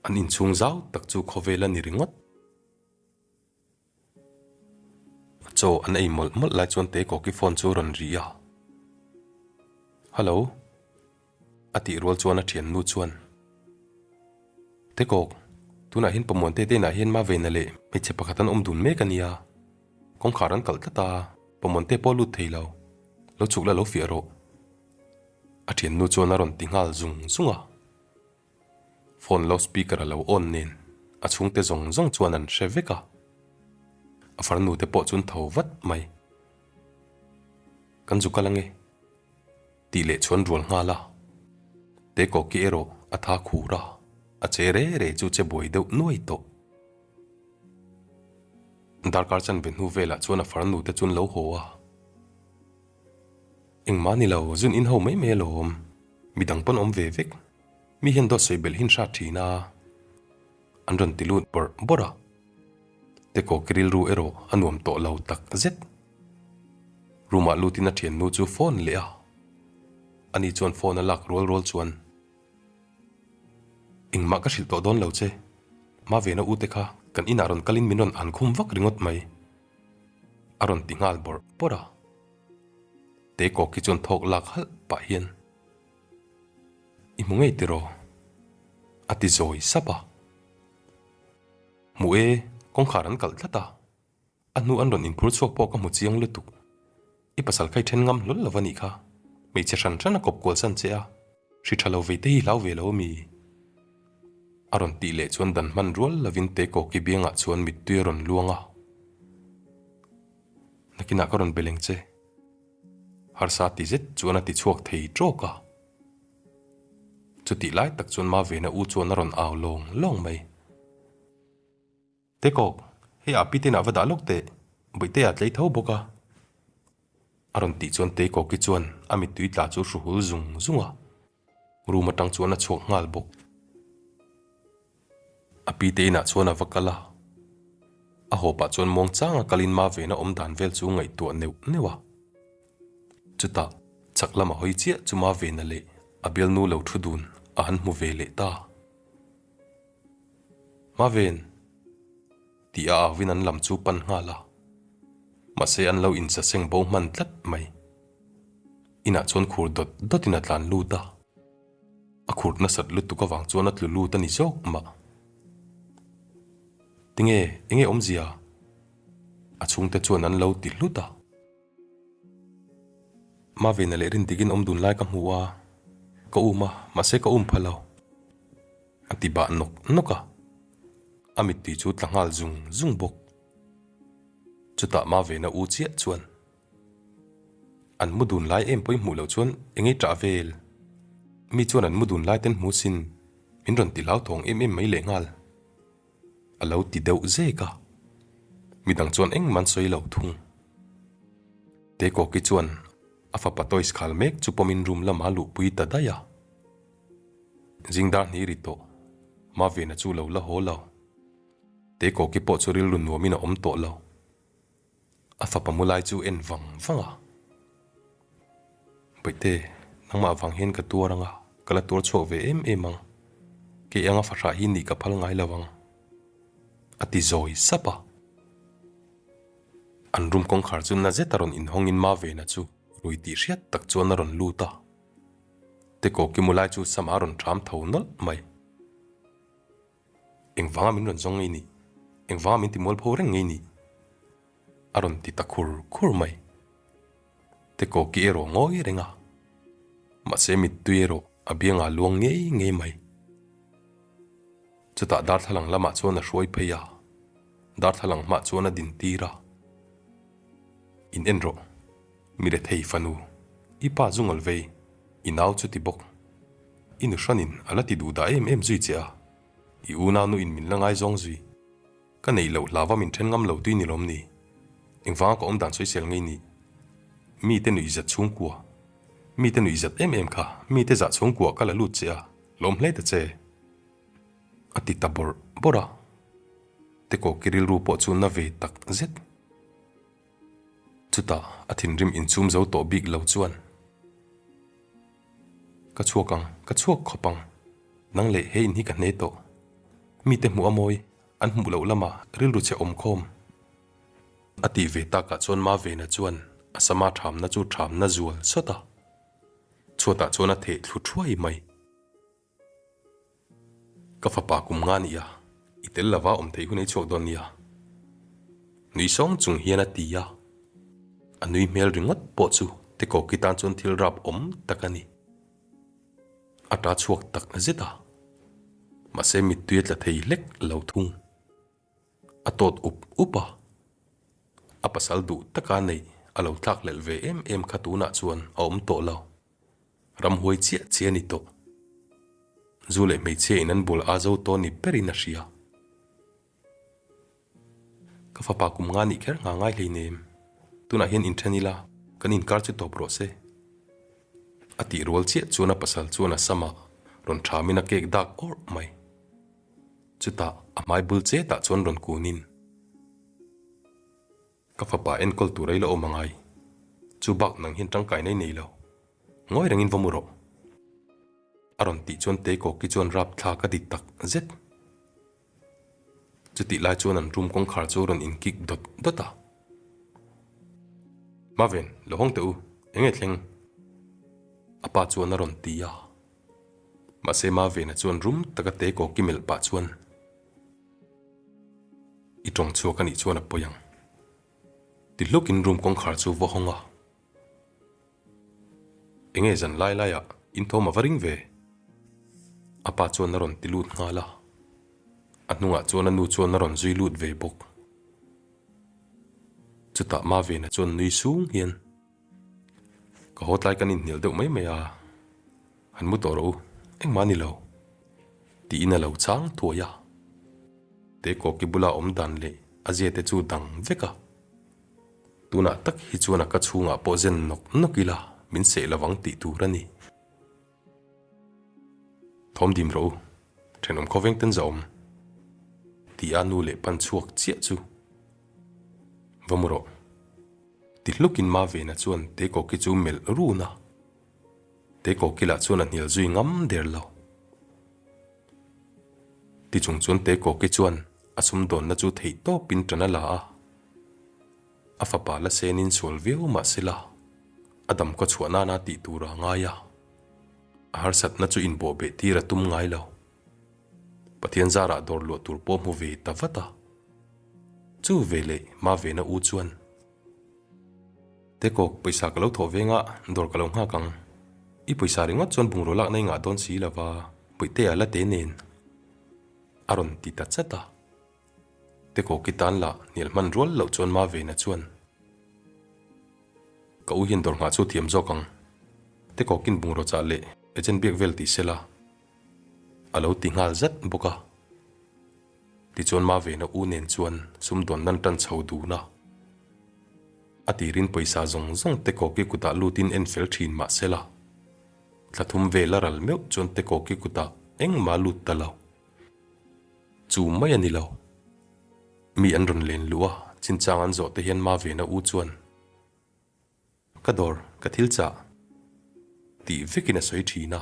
[SPEAKER 1] An inchhung zau tak chu khawvel a ni ringawt. Chaw an ei mawlh mawlh lai chuan Teikawki phone chu a rawn ri a. Hello. A tih rual chuan a thiannu chuan, Tekawk, tunah hian Pamuan te te inah hian Mavena leh hmeichhe pakhat an awm dun mek a nia. Kawngkhar an kalh tlat a, Pamuan te pawh a lut thei lo. Lo chhuk la lo fiah rawh. A thiannu chuan a rawn ti nghal zung zung a. Phone loud speaker a lo on nen a chhungte zawng zawng chuan an hre vek a, a farnu te pawh chuan tho vat mai. Kan zu kal ange tih leh chuan rual nghal a, Tekawki erawh a tha khur a, a che re re chu che buai deuh nuai tawh. Darkar chanve hnu velah chuan a farnu te chuan lo haw a. Engmah ni lo, zun in ho mai mai alawm. Midang pawn awm ve vek. Mi hian dawt sawi belh hin hrat thin a. An rawn ti lut bawrh bawrh a. Tekawki rilru erawh a nuam tawh lo tak zet. Room ah lutin a thiannu chu phone leh a. Ani chuan phone a lak rual rual chuan, Engmah ka hrilh tawh dawn lo che. Mavena u te kha kan inah rawn kalin min rawn an khum vak ringawt mai. A rawn ti nghal bawrh bawrh a. Tekawk hi chuan thawk lak halh pah hian, I hmu ngei tiraw? A ti zawi sap a. Hmu e, kawngkhar an kalh tlat a. A hnu an rawn inphur chhuak pawh ka hmu chiang lutuk. I pasal kha i then ngam hlawl lo a nih kha. Hmeichhe hran hran a kawp kual san che a, hri tha lo vei te hi hlau ve lo ami? A rawn tih leh chuan dan hman rual lovin Tekawki biangah chuan mittui a rawn luang a. Nakinah ka rawn beleng che. Harsa ti zet chuan a ti chhuak thei tawk a. Chutih lai tak chuan Mavena u chuan a rawn au lawng lawng mai. Tekawk, hei ah piten ah va dah lawk teh, Bawihtea tlei tho bawk a. A rawn tih chuan Tekawki chuan a mittui tla chu hru hul zung zung a. Room atang chuan a chhuak nghal bawk. A pi te inah chuan a va kal a. A haw pah chuan muang changa kalin Mavena awm dan vel chu ngaihtuah neuh neuh a. Chutah, chak lama hawi chiah chu Mavena leh a bialnu lo thu dun a han hmu ve leh ta. Maven! Tih a auin an lam chu pan nghal a. Mahse an lo insaseng bo hman tlat mai. Inah chuan khur dawt dawtin a tlan lut a. A khur nasat lutuk avang chuan a tlu lut a ni zawk mah. Tinge, enge awmzia? A chhungte chuan an lo ti hlut a. Mavena leh Rindikin awm dun lai ka hmu a, ka um a, mahse ka um pha lo. A ti bah nawk nawk a, a mittui chu tla nghal zung zung bawk. Chutah Mavena u chiah chuan an mu dun lai em pawh i hmuh loh chuan engei ṭah vel? Mi chuan an mu dun lai ten hmu sin, min rawn ti hlauthawng em em mai lehnghal. A lo ti deuh zek a, midang chuan engmah an sawi lo thung. Tekawki chuan a fapa toys khal mek chu pawmin room lamah a luhpui ta daih a. Zingdar hnih ri tawh, Mavena chu lo la haw lo. Tekawki pawh chu rilru nuamin a awm tawh lo. A fapa mu lai chu en vang vang a. Bawihte, nangmah vang hian ka tuar ang a, ka la tuar chhuak ve em em ang. Kei anga fahrah hi nih ka phal ngai lo ang. A ti zawi sap a. An room kawngkhar chu na zet a rawn inhawngin Mavena chu rui tih hriat tak chuan a rawn lut a. Tekawki mu lai chu sama a rawn ṭham tho nawlh mai. Engvanga min rawn zawng ngei ni? Engvanga min ti mualpho reng ngei ni? A rawn ti ta khur khur mai. Tekawki erawh ngawi reng a. Mahse mittui erawh a biangah luang ngei ngei mai. Chutah darthlalang lamah chuan a hruai phei a, darthlalang hmah chuan a din tir a. In en rawh, mi rethei fanu, i pa zu ngawl vei, i nau chu ti bawk. I nu hranin a la ti duh dah em em zui che a, i unau in min la ngaizawng zui. Ka neih loh hlava min then ngam lo tui ni lawm ni? Engvanga ka awm dan sawisel ngei ni? Mite nuihzat chhungkua, mite nuihzat em em kha, mite zah chhungkua ka la lut che a, lawm hle ta che. A ti ta bawrh bawrh a, Tekawki rilru pawh chu na ve tak zet. Chutah a thinrim inchhum zo tawh bik lo chuan, Ka chhuak ang, ka chhuak khawp ang, nang leh he in hi ka hne tawh. Mite hmuh a mawi, an hmuh loh lamah rilru che awm khawm. A tih ve takah chuan Mavena chuan a sama thamna chu thamna zual sawt a, chhuatah chuan a theh thlu thuai mai. Ka fapa kum nga nia, i tel lova awm theih hun ei chhuak dawn nia. Nui sawng chung hian a ti a, a nui hmel ringawt pawh chu Tekawki tan chuan thil rap awm tak a ni. A ta chhuak tak zet a, mahse mittui a tla thei hlek lo thung. A tawt up up a, a pasal duh taka neih a lo tlak lelh ve em em kha tunah chuan a awm tawh lo. Ramhuai chiah chiah a ni tawh. Zu leh hmeichhia in an bul a zo tawh ni berin a hria. Ka fapa kum nga nih kher nga ngai hleinem. Tunah hian inthen ila, kan inkar chu tawp rawh se. A tih rual chiah chuan a pasal chuan a samah rawn thamin a kek dak awrh mai. Chutah a hmai bul chetah chuan rawn kunin. Ka fapa enkawl tur ei la awm angai. Chu bak nang hian tangkai nei nei lo. Ngawi rengin va mu rawh. A rawn tih chuan Teikawki chuan rap thla ka ti tak zet. Chutih lai chuan an room kawngkhar chu a rawn in kik dawt dawt a. Maven, lo hawng teh u, enge thleng? A pa chuan a rawn ti a. Mahse Mavena chuan rum taka Teikawki melh pah chuan. I tawng chhuak a nih chuan a pawi ang. Ti hlukin room kawngkhar chu va hawng a. Enge zan lai laiah in thawm a va ring ve? A pa chuan a rawn ti lut nghal a. A hnungah chuan a nu chuan a rawn zui lut ve bawk. Chutah Mavena chuan nui sung hian. Ka haw tlai kan inhnial deuh mai mai a, han mu tawh rawh u, engmah a ni lo, tiin a lo chang thuai a. Tekawki bula awm dan leh a zia te chu dang vek a. Tunah tak hi chuan a ka chhungah pawh zen nawk nawk ila min seh lovang tih tur a ni. Thawm dim rawh u, thenawm khawveng ten za awm. Ti a nu leh pan chhuak chiah chu va mu rawh. Ti hlukin Mavena chuan Tekawki chu melh run a. Tekawki lah chuan a hnial zui ngam der lo. Ti chung chuan Tekawki chuan a sumdawnna chu theih tawpin ṭan a la a. A fapa la senin sual viau mah sela, a damkhaw chhuah nana tih tur a ngai a. A harsatna chu inbawhbeh tir a tum ngai lo. Pathian zarah dawr luah tur pawh hmu ve ta vat a. Chu veleh Mavena u chuan, Tekawk, pawisa ka lo thawh venga dawr ka lo nghak ang. I pawisa ringawt chuan bungraw lakna i ngah dawn si lo va, Puitea la te nen a rawn ti ta chat a. Tekawki tan lah hnial hman rual loh chuan Mavena chuan, Ka u hian dawr nghah chu thiam zawk ang. Tekawkin bungraw chah leh agent biak vel ti sela. A lo ti nghal zat bawk a. Tichuan Mavena u nen chuan sumdawn nan tan chho dun a. A tirin pawisa zawng zawng Tekawki kutah lutin en fel thin mah sela. Thla thum vel a ral meuh chuan Tekawki kutah engmah lut ta lo. Chu mai a ni lo. Mi an rawn len luh a, chinchang an zawh te hian Mavena u chuan, Ka dawr, ka thil chah. Tih vekin a sawi thin a.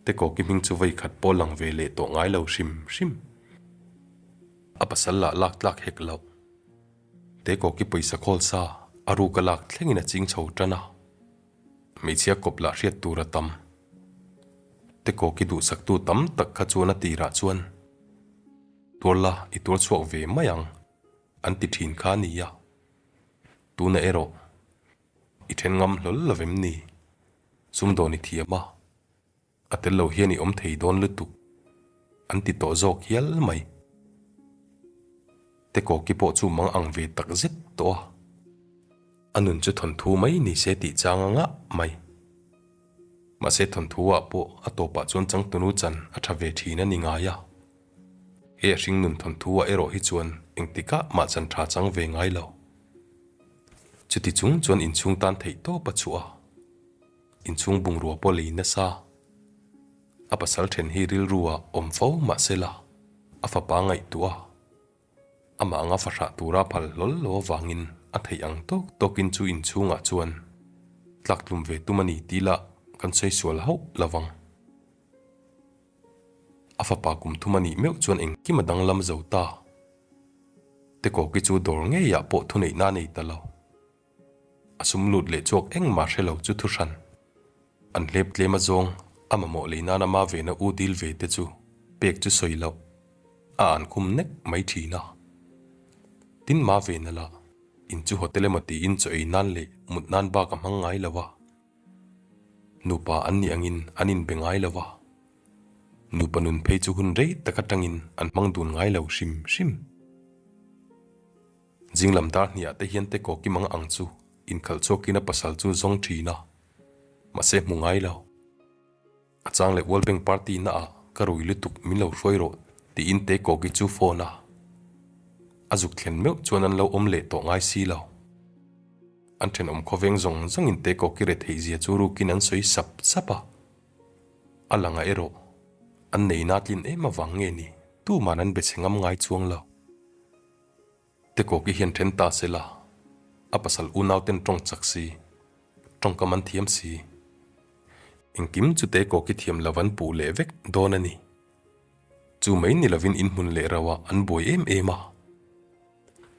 [SPEAKER 1] Tekawki hming chu vawi khat pawh lang ve leh tawh ngai lo hrim hrim. A pasal lah lak tlak hek loh. Tekawki pawisa khawl sa a ruk a lak thlengin a ching chho tan a. Hmeichhia kawp lah hriat tur a tam. Tekawki duhsaktu tam tak kha chuan a tirah chuan, Tuar la, i tuar chhuak ve mai ang, an ti thin kha a nia. Tuna erawh i then ngam hlawl lo vem ni? Sumdawn i thiam a, a tel lo hian i awm thei dawn lutuk an ti tawh zawk hial mai. Tekawki pawh chu mang ang ve tak zet tawh a, a nun chu thawnthu mai ni se tih chang a ngah mai. Mahse thawnthu ah pawh a tawpah chuan changtunu chan a tha ve thin a ni ngai a. He a hringnun thawnthu ah erawh hi chuan engtikah mah chan tha chang ve ngai lo. Chuti chung chuan inchhung tan theih tawp a chhuah a, inchhung bungrua pawh lei nasa. A pasal then hi rilru ah awm fo mahsela a fapa ngaihtuah a, amah anga fahrah tura phal hlawl lo avangin a theih ang tawk tawkin chu inchhungah chuan tlaktlum ve tum a ni tih lah kan sawi sual hauh lo vang. A fapa kum thum a nih meuh chuan engkim a danglam zo ta. Tekawki chu dawr ngeiah pawh thuneihna a nei ta lo. A sum lut leh chhuak engmah hre lo chu thuhran. An hlep tlem a zawng, a mamawh lei nana ma vena u dil ve te chu pek chu sawi loh. A an khum nek mai thin a. Tin ma vena lah in chu hotel emaw tiin chaw ei nan leh mut nan bak a hmang ngai lo a. Nupa an nih angin an inbe ngai lo va, nupa nun phei chu hun rei tak atangin an hmang dun ngai lo hrim hrim. Zinglam dar hniah te hian Tekawki mang ang chu inkhalh chhuakin a pasal chu zawng thin a, mahse hmu ngai lo. A chang leh World Bank party na ah ka rui lutuk min lo hruai rawh tiin Tekawki chu phone a. A zuk thlen meuh chuan an lo awm leh tawh ngai si lo. An thenawm khawveng zawng zawngin Tekawki retheih zia chu rukin an sawi sap sap a. A langah erawh an nei na tlin em avang nge ni tuman an be chhe ngam ngai chuang lo. Tekawki hian then ta se la, a pasal unauten tawng chak si, tawngkam an thiam si. Engkim chu Tekawki thiam lo an puh leh vek dawn a ni. Chu mai ni lovin inhmun leh rauah an buai em em a.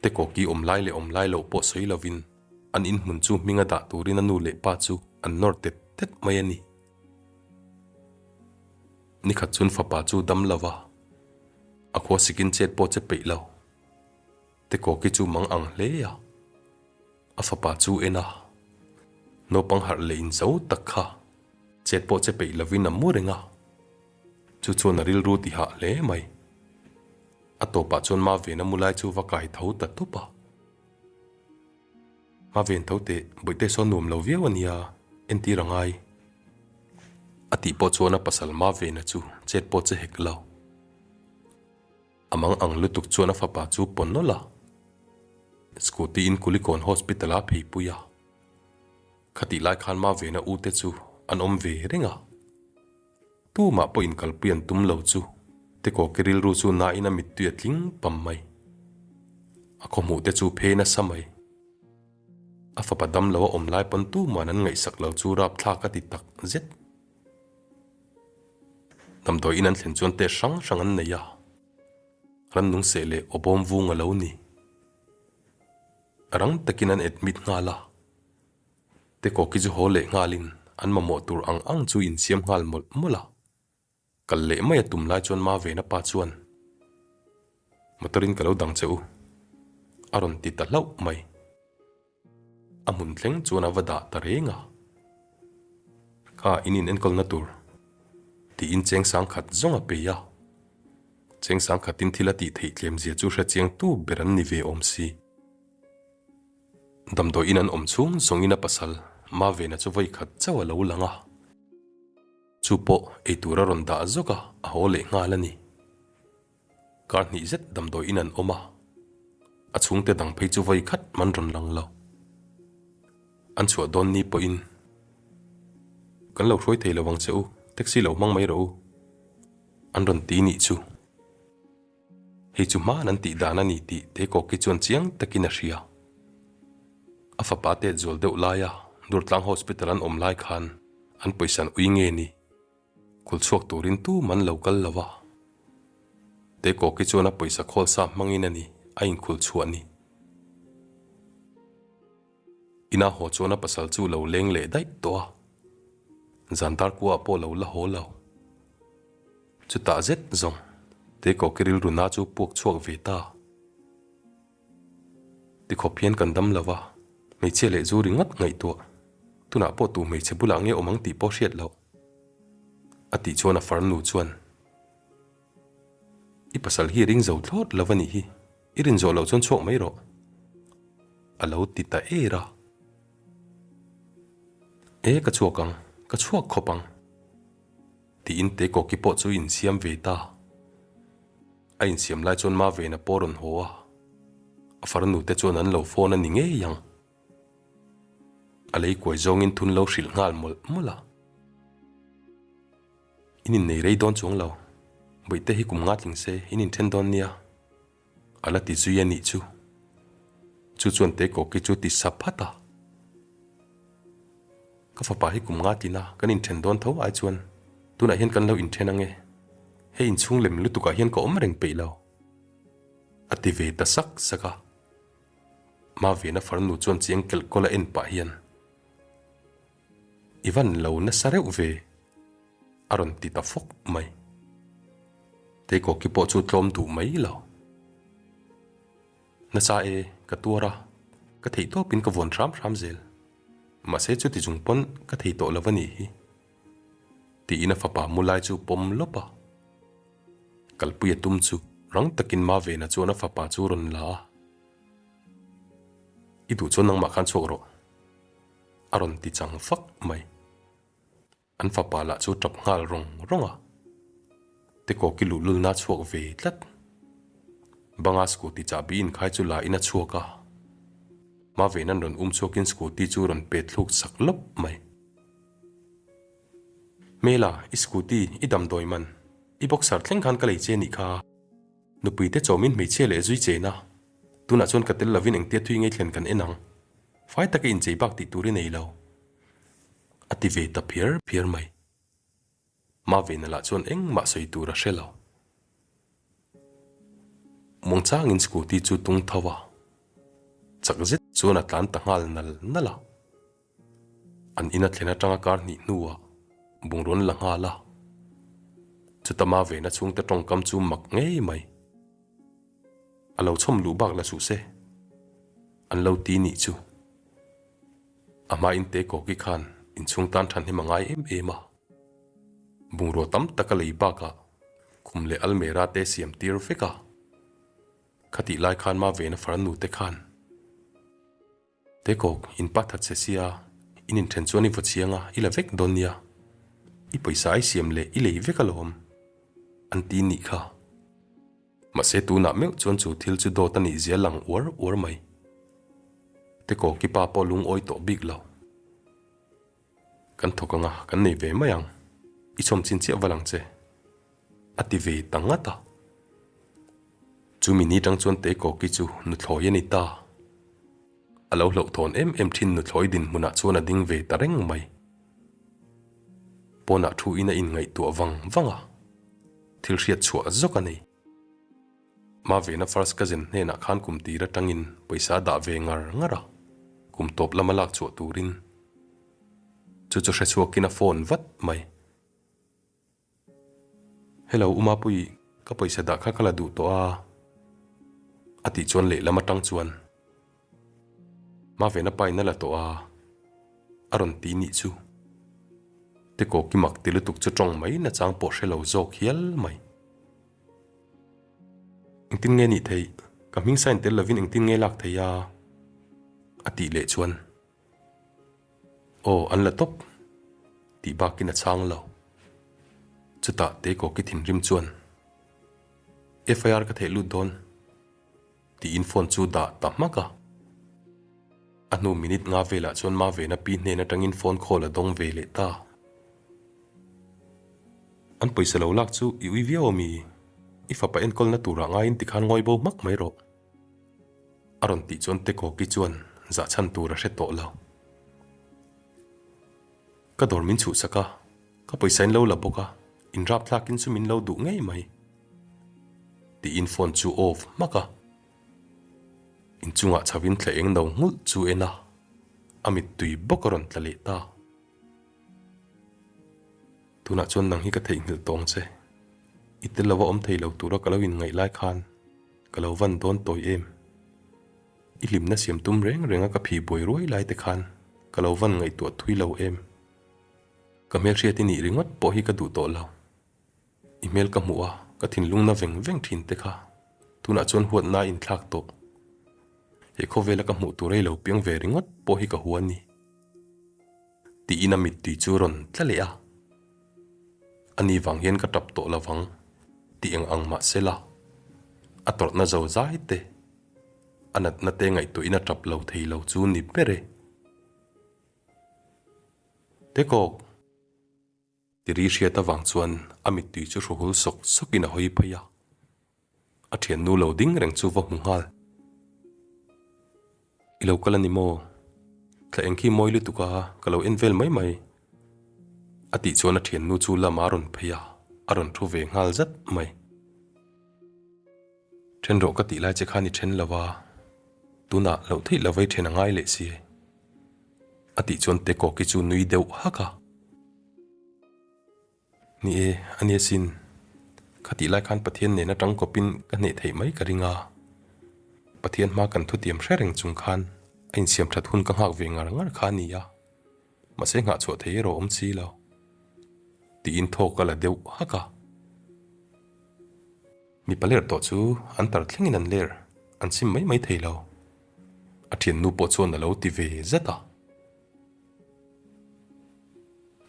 [SPEAKER 1] Tekawki awm lai leh awm lai loh pawh sawi lovin an inhmun chu hminga dah turin a nu leh pa chu an nawr tet tet mai a ni. Nikhat chuan fapa chu dam lo va, a khua sikin chet pawh che peih lo. Tekawki chu mang ang hle a, a fapa chu en a, naupang harh leh inzo tak kha chet pawh che peih lovin a mu reng a, chu chuan a rilru ti hah hle mai. A tawpah chuan Mavena mu lai chu va kai tho ta tawp a. Maven tho teh, bawihte sawn nuam lo viau a nia, entir a ngai. A tih pawh chuan a pasal Mavena chu chet pawh che hek lo. A mang ang lutuk chuan a fapa chu pawn nawlh a, Scooty in Kulikawn Hospital a pheipui a. Khatih lai khan Mavena u te chu an awm ve reng a. Tumah pawh inkalpui an tum lo chu. Tekawki rilru chu nain a mittui a tling pam mai. A khawhmuh te chu phe nasa mai. A fapa dam lo a awm lai pawn tuman an ngaihsak lo chu rapthlak a ti tak zet. Damdawi in an thlen chuan test hrang hrang an nei a, rannung seh leh awbawm vung a lo ni. Rang takin an admit nghal a, Tekawki chu haw leh nghalin an mamawh tur ang ang chu insiam nghal mawlh mawlh a. Kal leh mai a tum lai chuan Mavena pa chuan, Motor in ka lo dang che u, a rawn ti ta hlauh mai. A hmun thleng chuan a va dah ta reng a. Kha in in enkawlna tur tiin cheng sangkhat zawng a pei a. Cheng sangkhatin thil a tih theih tlem zia chu hrechiangtu ber an ni ve awm si. Damdawi in an awm chhung zawngin a pasal Mavena chu vawi khat chauh a lo lang a. Chu pawh eitur a rawn dah zawk a, a haw leh nghal a ni. Kar hnih zet damdawi in an awm a, a chhungte dang phei chu vawi khat man rawn lang lo. An chhuah dawn ni pawhin, Kan lo hruai thei lo ang che u, taxi lo hmang mai rawh u, an rawn ti nih chu. Hei chu hman an tih dan a ni tih Tekawki chuan chiang takin a hria. A fapa tet zual deuh laia Durtlang Hospital an awm lai khan an pawisa an ui nge ni? Khul chhuak turin tum an lo kal lo a. Tekawki chuan a pawisa khawl sa hmangin a ni a inkhul chhuah ni. Ina haw chuan a pasal chu lo leng leh daih tawh a, zan dar kuaah pawh lo la haw lo. Chutah zet zawng Tekawki rilru na chu puak chhuak ve ta. Tikhawp hian kan dam lo va, hmeichhia leh zu ringawt ngaihtuah, tunah pawh tu hmeichhe bulah nge awm ang tih pawh hriat loh. A tih chuan a farnu chuan, I pasal hi ring zo thlawt lo a nih hi, i rin zawh loh chuan chhuak mai rawh. A lo ti ta er a. E ka chhuak ang, ka chhuak khawp ang. Tiin Tekawki pawh chu insiam ve ta. A insiam lai chuan Mavena pawh a rawn haw a, a farnu te chuan an lo phone a ni ngei ang. A lei kuai zawngin thun lo hrilh nghal mawlh mawlh a. In innei rei dawn chuang lo, Bawihte hi kum nga tling se in inthen dawn nia, a la ti zui a nih chu. Chu chuan Tekawki chu ti sa phat a. Ka fapa hi kum nga tlin a, kan inthen dawn tho ai chuan tunah hian kan lo inthen ang e. Hei inchhung lem lutukah hian ka awm reng peih lo. A ti ve ta sak sak a. Mavena farnu chuan chiang kelh kawl a en pah hian, I van lo nasa reuh ve, a rawn ti ta fawk mai. Teikawki pawh chu tlawm duh mai lo. Nasa e, ka tuar a, ka theih tawpin ka vuan hram hram zel. Mahse chuti chung pawn ka thei tawh lo a nih hi. Tiin a fapa mu lai chu pawm lawp a. Kalpui a tum chu rang takin Mavena chuan a fapa chu rawn la a. I duh chuan nangmah khan chhuak rawh. A rawn ti chang fak mai. An fapa lah chu tap nghal rawng rawng a, Tekawki luhlulna a chhuak ve tlat. Banga scooty chahbi inkhai chu la in a chhuak a, Mavena'n rawn um chhuakin scooty chu rawn pet thluk sak lawp mai. Hmela, i scooty, i damdawi man, i boxer thleng khan ka lei che nih kha. Nupuite chawmin hmeichhia leh zui chena, tunah chuan ka tel lovin engtia thui ngei thlen kan en ang. Fai taka inchei bak tih tur i nei lo. A ti ve ta phiar phiar mai. Mavena lah chuan engmah sawi tur a hre lo. Muangchangin scooty chu tung tho a, chak zet chuan a tlan ta nghal nal nal a. An in a thlen atanga kar hnih hnuah bungrawn la nghal a. Chuta Mavena chhungte tawngkam chu mak ngei mai. A lo chhawm luh bak la suh se, an lo ti nih chu. A hmain Tekawki khan inchhung tan than him a ngai em em a. Bungrua tam tak a lei bakah khum leh almera te siam tir vek a. Khatih lai khan Mavena farnu te khan Tekawk, in pa that che sia, in inthen chuan i vaw chiang a, i la vek dawn nia. I pawisa ai siam leh i lei vek alawm, an ti nih kha. Mahse tunah meuh chuan chu thil chu dawt a nih zia lang uar uar mai. Tekawki pa pawh lungawi tawh bik lo. Kan thawk anga kan nei ve mai ang. I chhawm chin chiah va lang che. A ti ve ta ngat a. Chumi ni tang chuan Teikawki chu nuthlawi a ni ta. A lo hlauhthawn em em thin nuthlawi dinhmunah chuan a ding ve ta reng mai. Pawnah thu in a inngaihtuah vang vang a, thil hriat chhuah zawk a nei. Mavena first cousin hnenah khan kum tir atangin pawisa a dah ve ngar ngar a, kum tawp lama lak chhuah turin. Chu chu hrechhuakin a phone vat mai. Hello U Mapui, ka pawisa dah kha ka la duh tawh a, a tih chuan lehlam atang chuan Mavena pain a la tawh a, a rawn ti nih chu. Tekawki mak ti lutuk chu tawng mai nachang pawh hre lo zawk hial mai. Engtin nge nih theih? Ka hming sign tel lovin engtin nge lak theih a? A tih leh chuan. Aw, an la tawp tih bakin a chhang lo. Chutah Teikawki thinrim chuan, FIR ka theih lut dawn tiin phone chu dah ta hmak a. A hnu minute nga velah chuan Mavena pi hnen atangin phone call a dawng ve leh ta. An pawisa lo lak chu i ui viau ami? I fapa enkawlna turah ngaiin tikhan ngawi bo hmak mai rawh. A rawn tih chuan Tekawki chuan zah chhan tur a hre tawh lo. Ka dawr min chhuhsak a, ka pawisa in lo la bawk a, in rap thlakin chu min lo duh ngei mai. Tiin phone chu off hmak a. Inchungah chhovin thla eng no nghulh chu en a, a mittui bawk a rawn tla leh ta. Tunah chuan nang hi ka theihnghilh tawng che. I tel lova awm thei lo tura ka lo inngaih lai khan ka lo van dawn tawi em. I hlimna siam tum reng renga ka phi buai ruai lai te khan ka lo van ngaihtuah thui lo em. Ka hmelhriat i nih ringawt pawh hi ka duh tawh lo. I hmel ka hmuh a, ka thinlung na veng veng thin te kha tunah chuan huatna a inthlak tawh. He khawvela ka hmuh tur ei lo piang ve ringawt pawh hi ka hua a ni. Tiin a mittui chu rawn tla leh a. Ani vang hian ka tap tawh lovang tih eng ang mah sela, a tawrhna zo zai te, a natna te ngaihtuahin a tap lo thei lo chu ni ber e. Tekawk! Tiri hriat avang chuan a mittui chu hruhul sawk sawkin a hawi phei a, a thiannu lo ding reng chu va hmu nghal. I lo kal a ni maw? Thla eng khi mawi lutuk a, ka lo en vel mai mai. A tih chuan a thiannu chu lam a rawn phei a, a rawn thu ve nghal zat mai. Then rawh ka tih lai che khan i then lo a, tunah loh theih lo vei then a ngai leh si. A tih chuan Tekawki chu nui deuh hak a. Ni e, a nia sin. Kha tih lai khan Pathian nen atang kawpin ka hneh theih mai ka ring a. Pathian hma kan thutiam hre reng chung khan a insiam that hun ka nghak ve ngar ngar kha a ni a. Mahse nghah chhuah thei erawh awm si lo. Tiin thawk a la deuh hak a. Mipa ler tawh chu an tar thlengin an ler, an sim mai mai thei lo. A thiannu pawh chuan a lo ti ve zet a.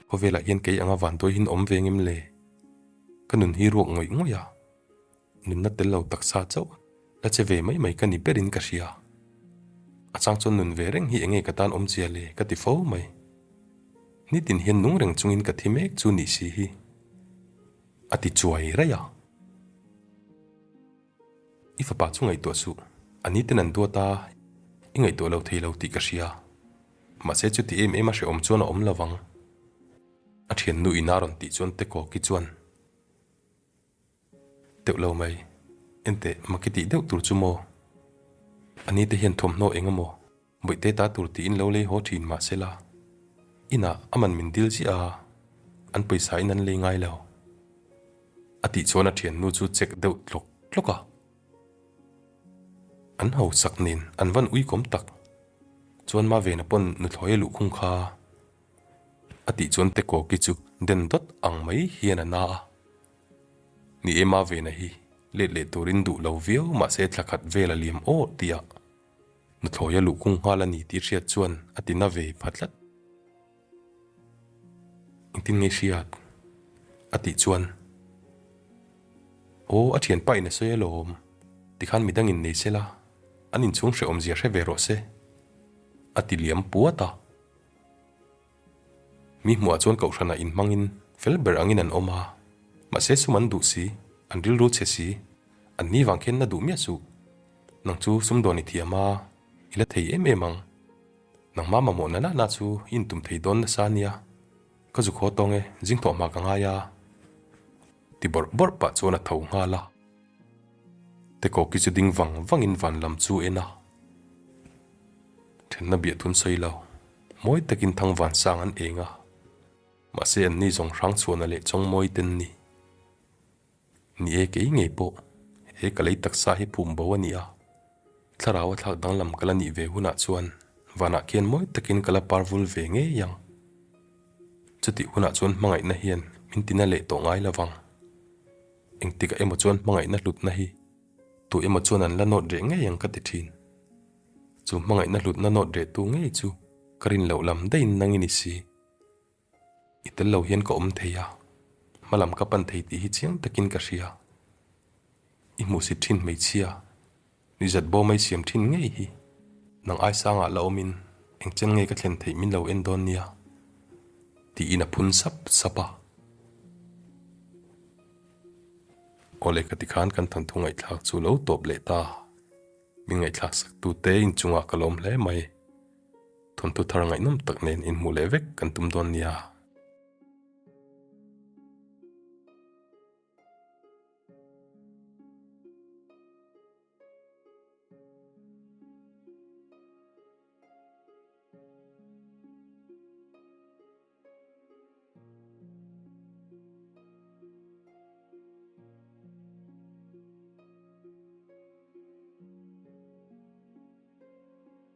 [SPEAKER 1] Khawvelah hian kei anga vanduai hin awm ve ngem le? Ka nun hi ruak ngawih ngawih a, nunna tel lo taksa chauh la che ve mai mai ka ni berin ka hria. A chang chuan nun ve reng hi enge ka tan awmzia le ka ti fo mai. Nitin hian nung reng chungin ka thi mek chu nih si hi. A ti chuai raih a. I fapa chu ngaihtuah suh, a ni ten an duat a, i ngaihtuah lo thei lo tih ka hria. Mahse chuti em em a hrehawm chuan a awm lo vang. A thiannu in a rawn tih chuan Tekawki chuan, Deuh lo mai, enteh maki tih deuh tur chu maw? A ni te hian thawmhnaw eng emaw Bawihte ta tur tiin lo lei haw thin mah sela, inah a man min dil ziah a, an pawisa in an lei ngai lo. A tih chuan a thiannu chu check deuh tlawk tlawk a. An hausak nen an van uikawm tak chuan Mavena pawn nuthlawi a luhkhung kha a tih chuan Tekawki chu den dawt ang mai hian a na a. Ni e Mavena hi let leh turin duh lo viau mahse thla khat vel a liam aw tih ah Nuthlawi a luhkhung nghal a ni tih hriat chuan a ti na ve pha tlat. Engtin nge hriat? A tih chuan, Aw, a thianpa in a sawi alawm, tikhan midang in nei sela, an inchhung hrehawmzia hre ve rawh se, a ti liam puat a. Mi hmuhah chuan kohhranah inhmangin fel ber angin an awm a, Mahse sum an duh si, an rilru chhe si, an ni vang khian na duh miah suh. Nang chu sumdawn i thiam a, i la thei em em ang. Nangmah mamawh na nana chu i intum thei dawn nasa ania. Ka zu khaw tawng e, zing thawh hma ka ngai a. Ti bawrh bawrh pah chuan a tho nghal a. Tekawki chu ding vang vangin van lam chu en a. Thenna biahtun sawi lo, mawi takin thang van sang an eng a. Mahse anni zawng hrang chhuahna leh chawng mawi ten ni. Ni e kei ngei pawh he ka lei taksa hi phum bo a ni a, thlarau a thlak danglam ka la nih ve hunah chuan vanah khian mawi takin ka la par vul ve ngei ang. Chutih hunah chuan hmangaihna hian min tina leh tawh ngai lovang. Engtikah emaw chuan hmangaihna hlutna hi tu emaw chuan an la nawt reh ngei ang ka ti thin. Chu hmangaihna hlutna nawt rehtu ngei chu ka rin loh lam daihin nang i ni si. I tel lo hian ka awm thei a, hma lam ka pan thei tih hi chiang takin ka hria. I hmuhsit thin hmeichhia, nizat bawm a i siam thin ngei hi nang aisangah la awmin engchen nge ka thlen theih min lo en dawn nia, tiin a phun sap sap a. Awle ka ti khan kan thawnthu ngaihthlak chu lo tawp leh ta. Min ngaihthlak sak tute inchungah ka lawm hle mai. Thawnthu thar ngaihnawm tak nen inhmuh leh vek kan tum dawn nia.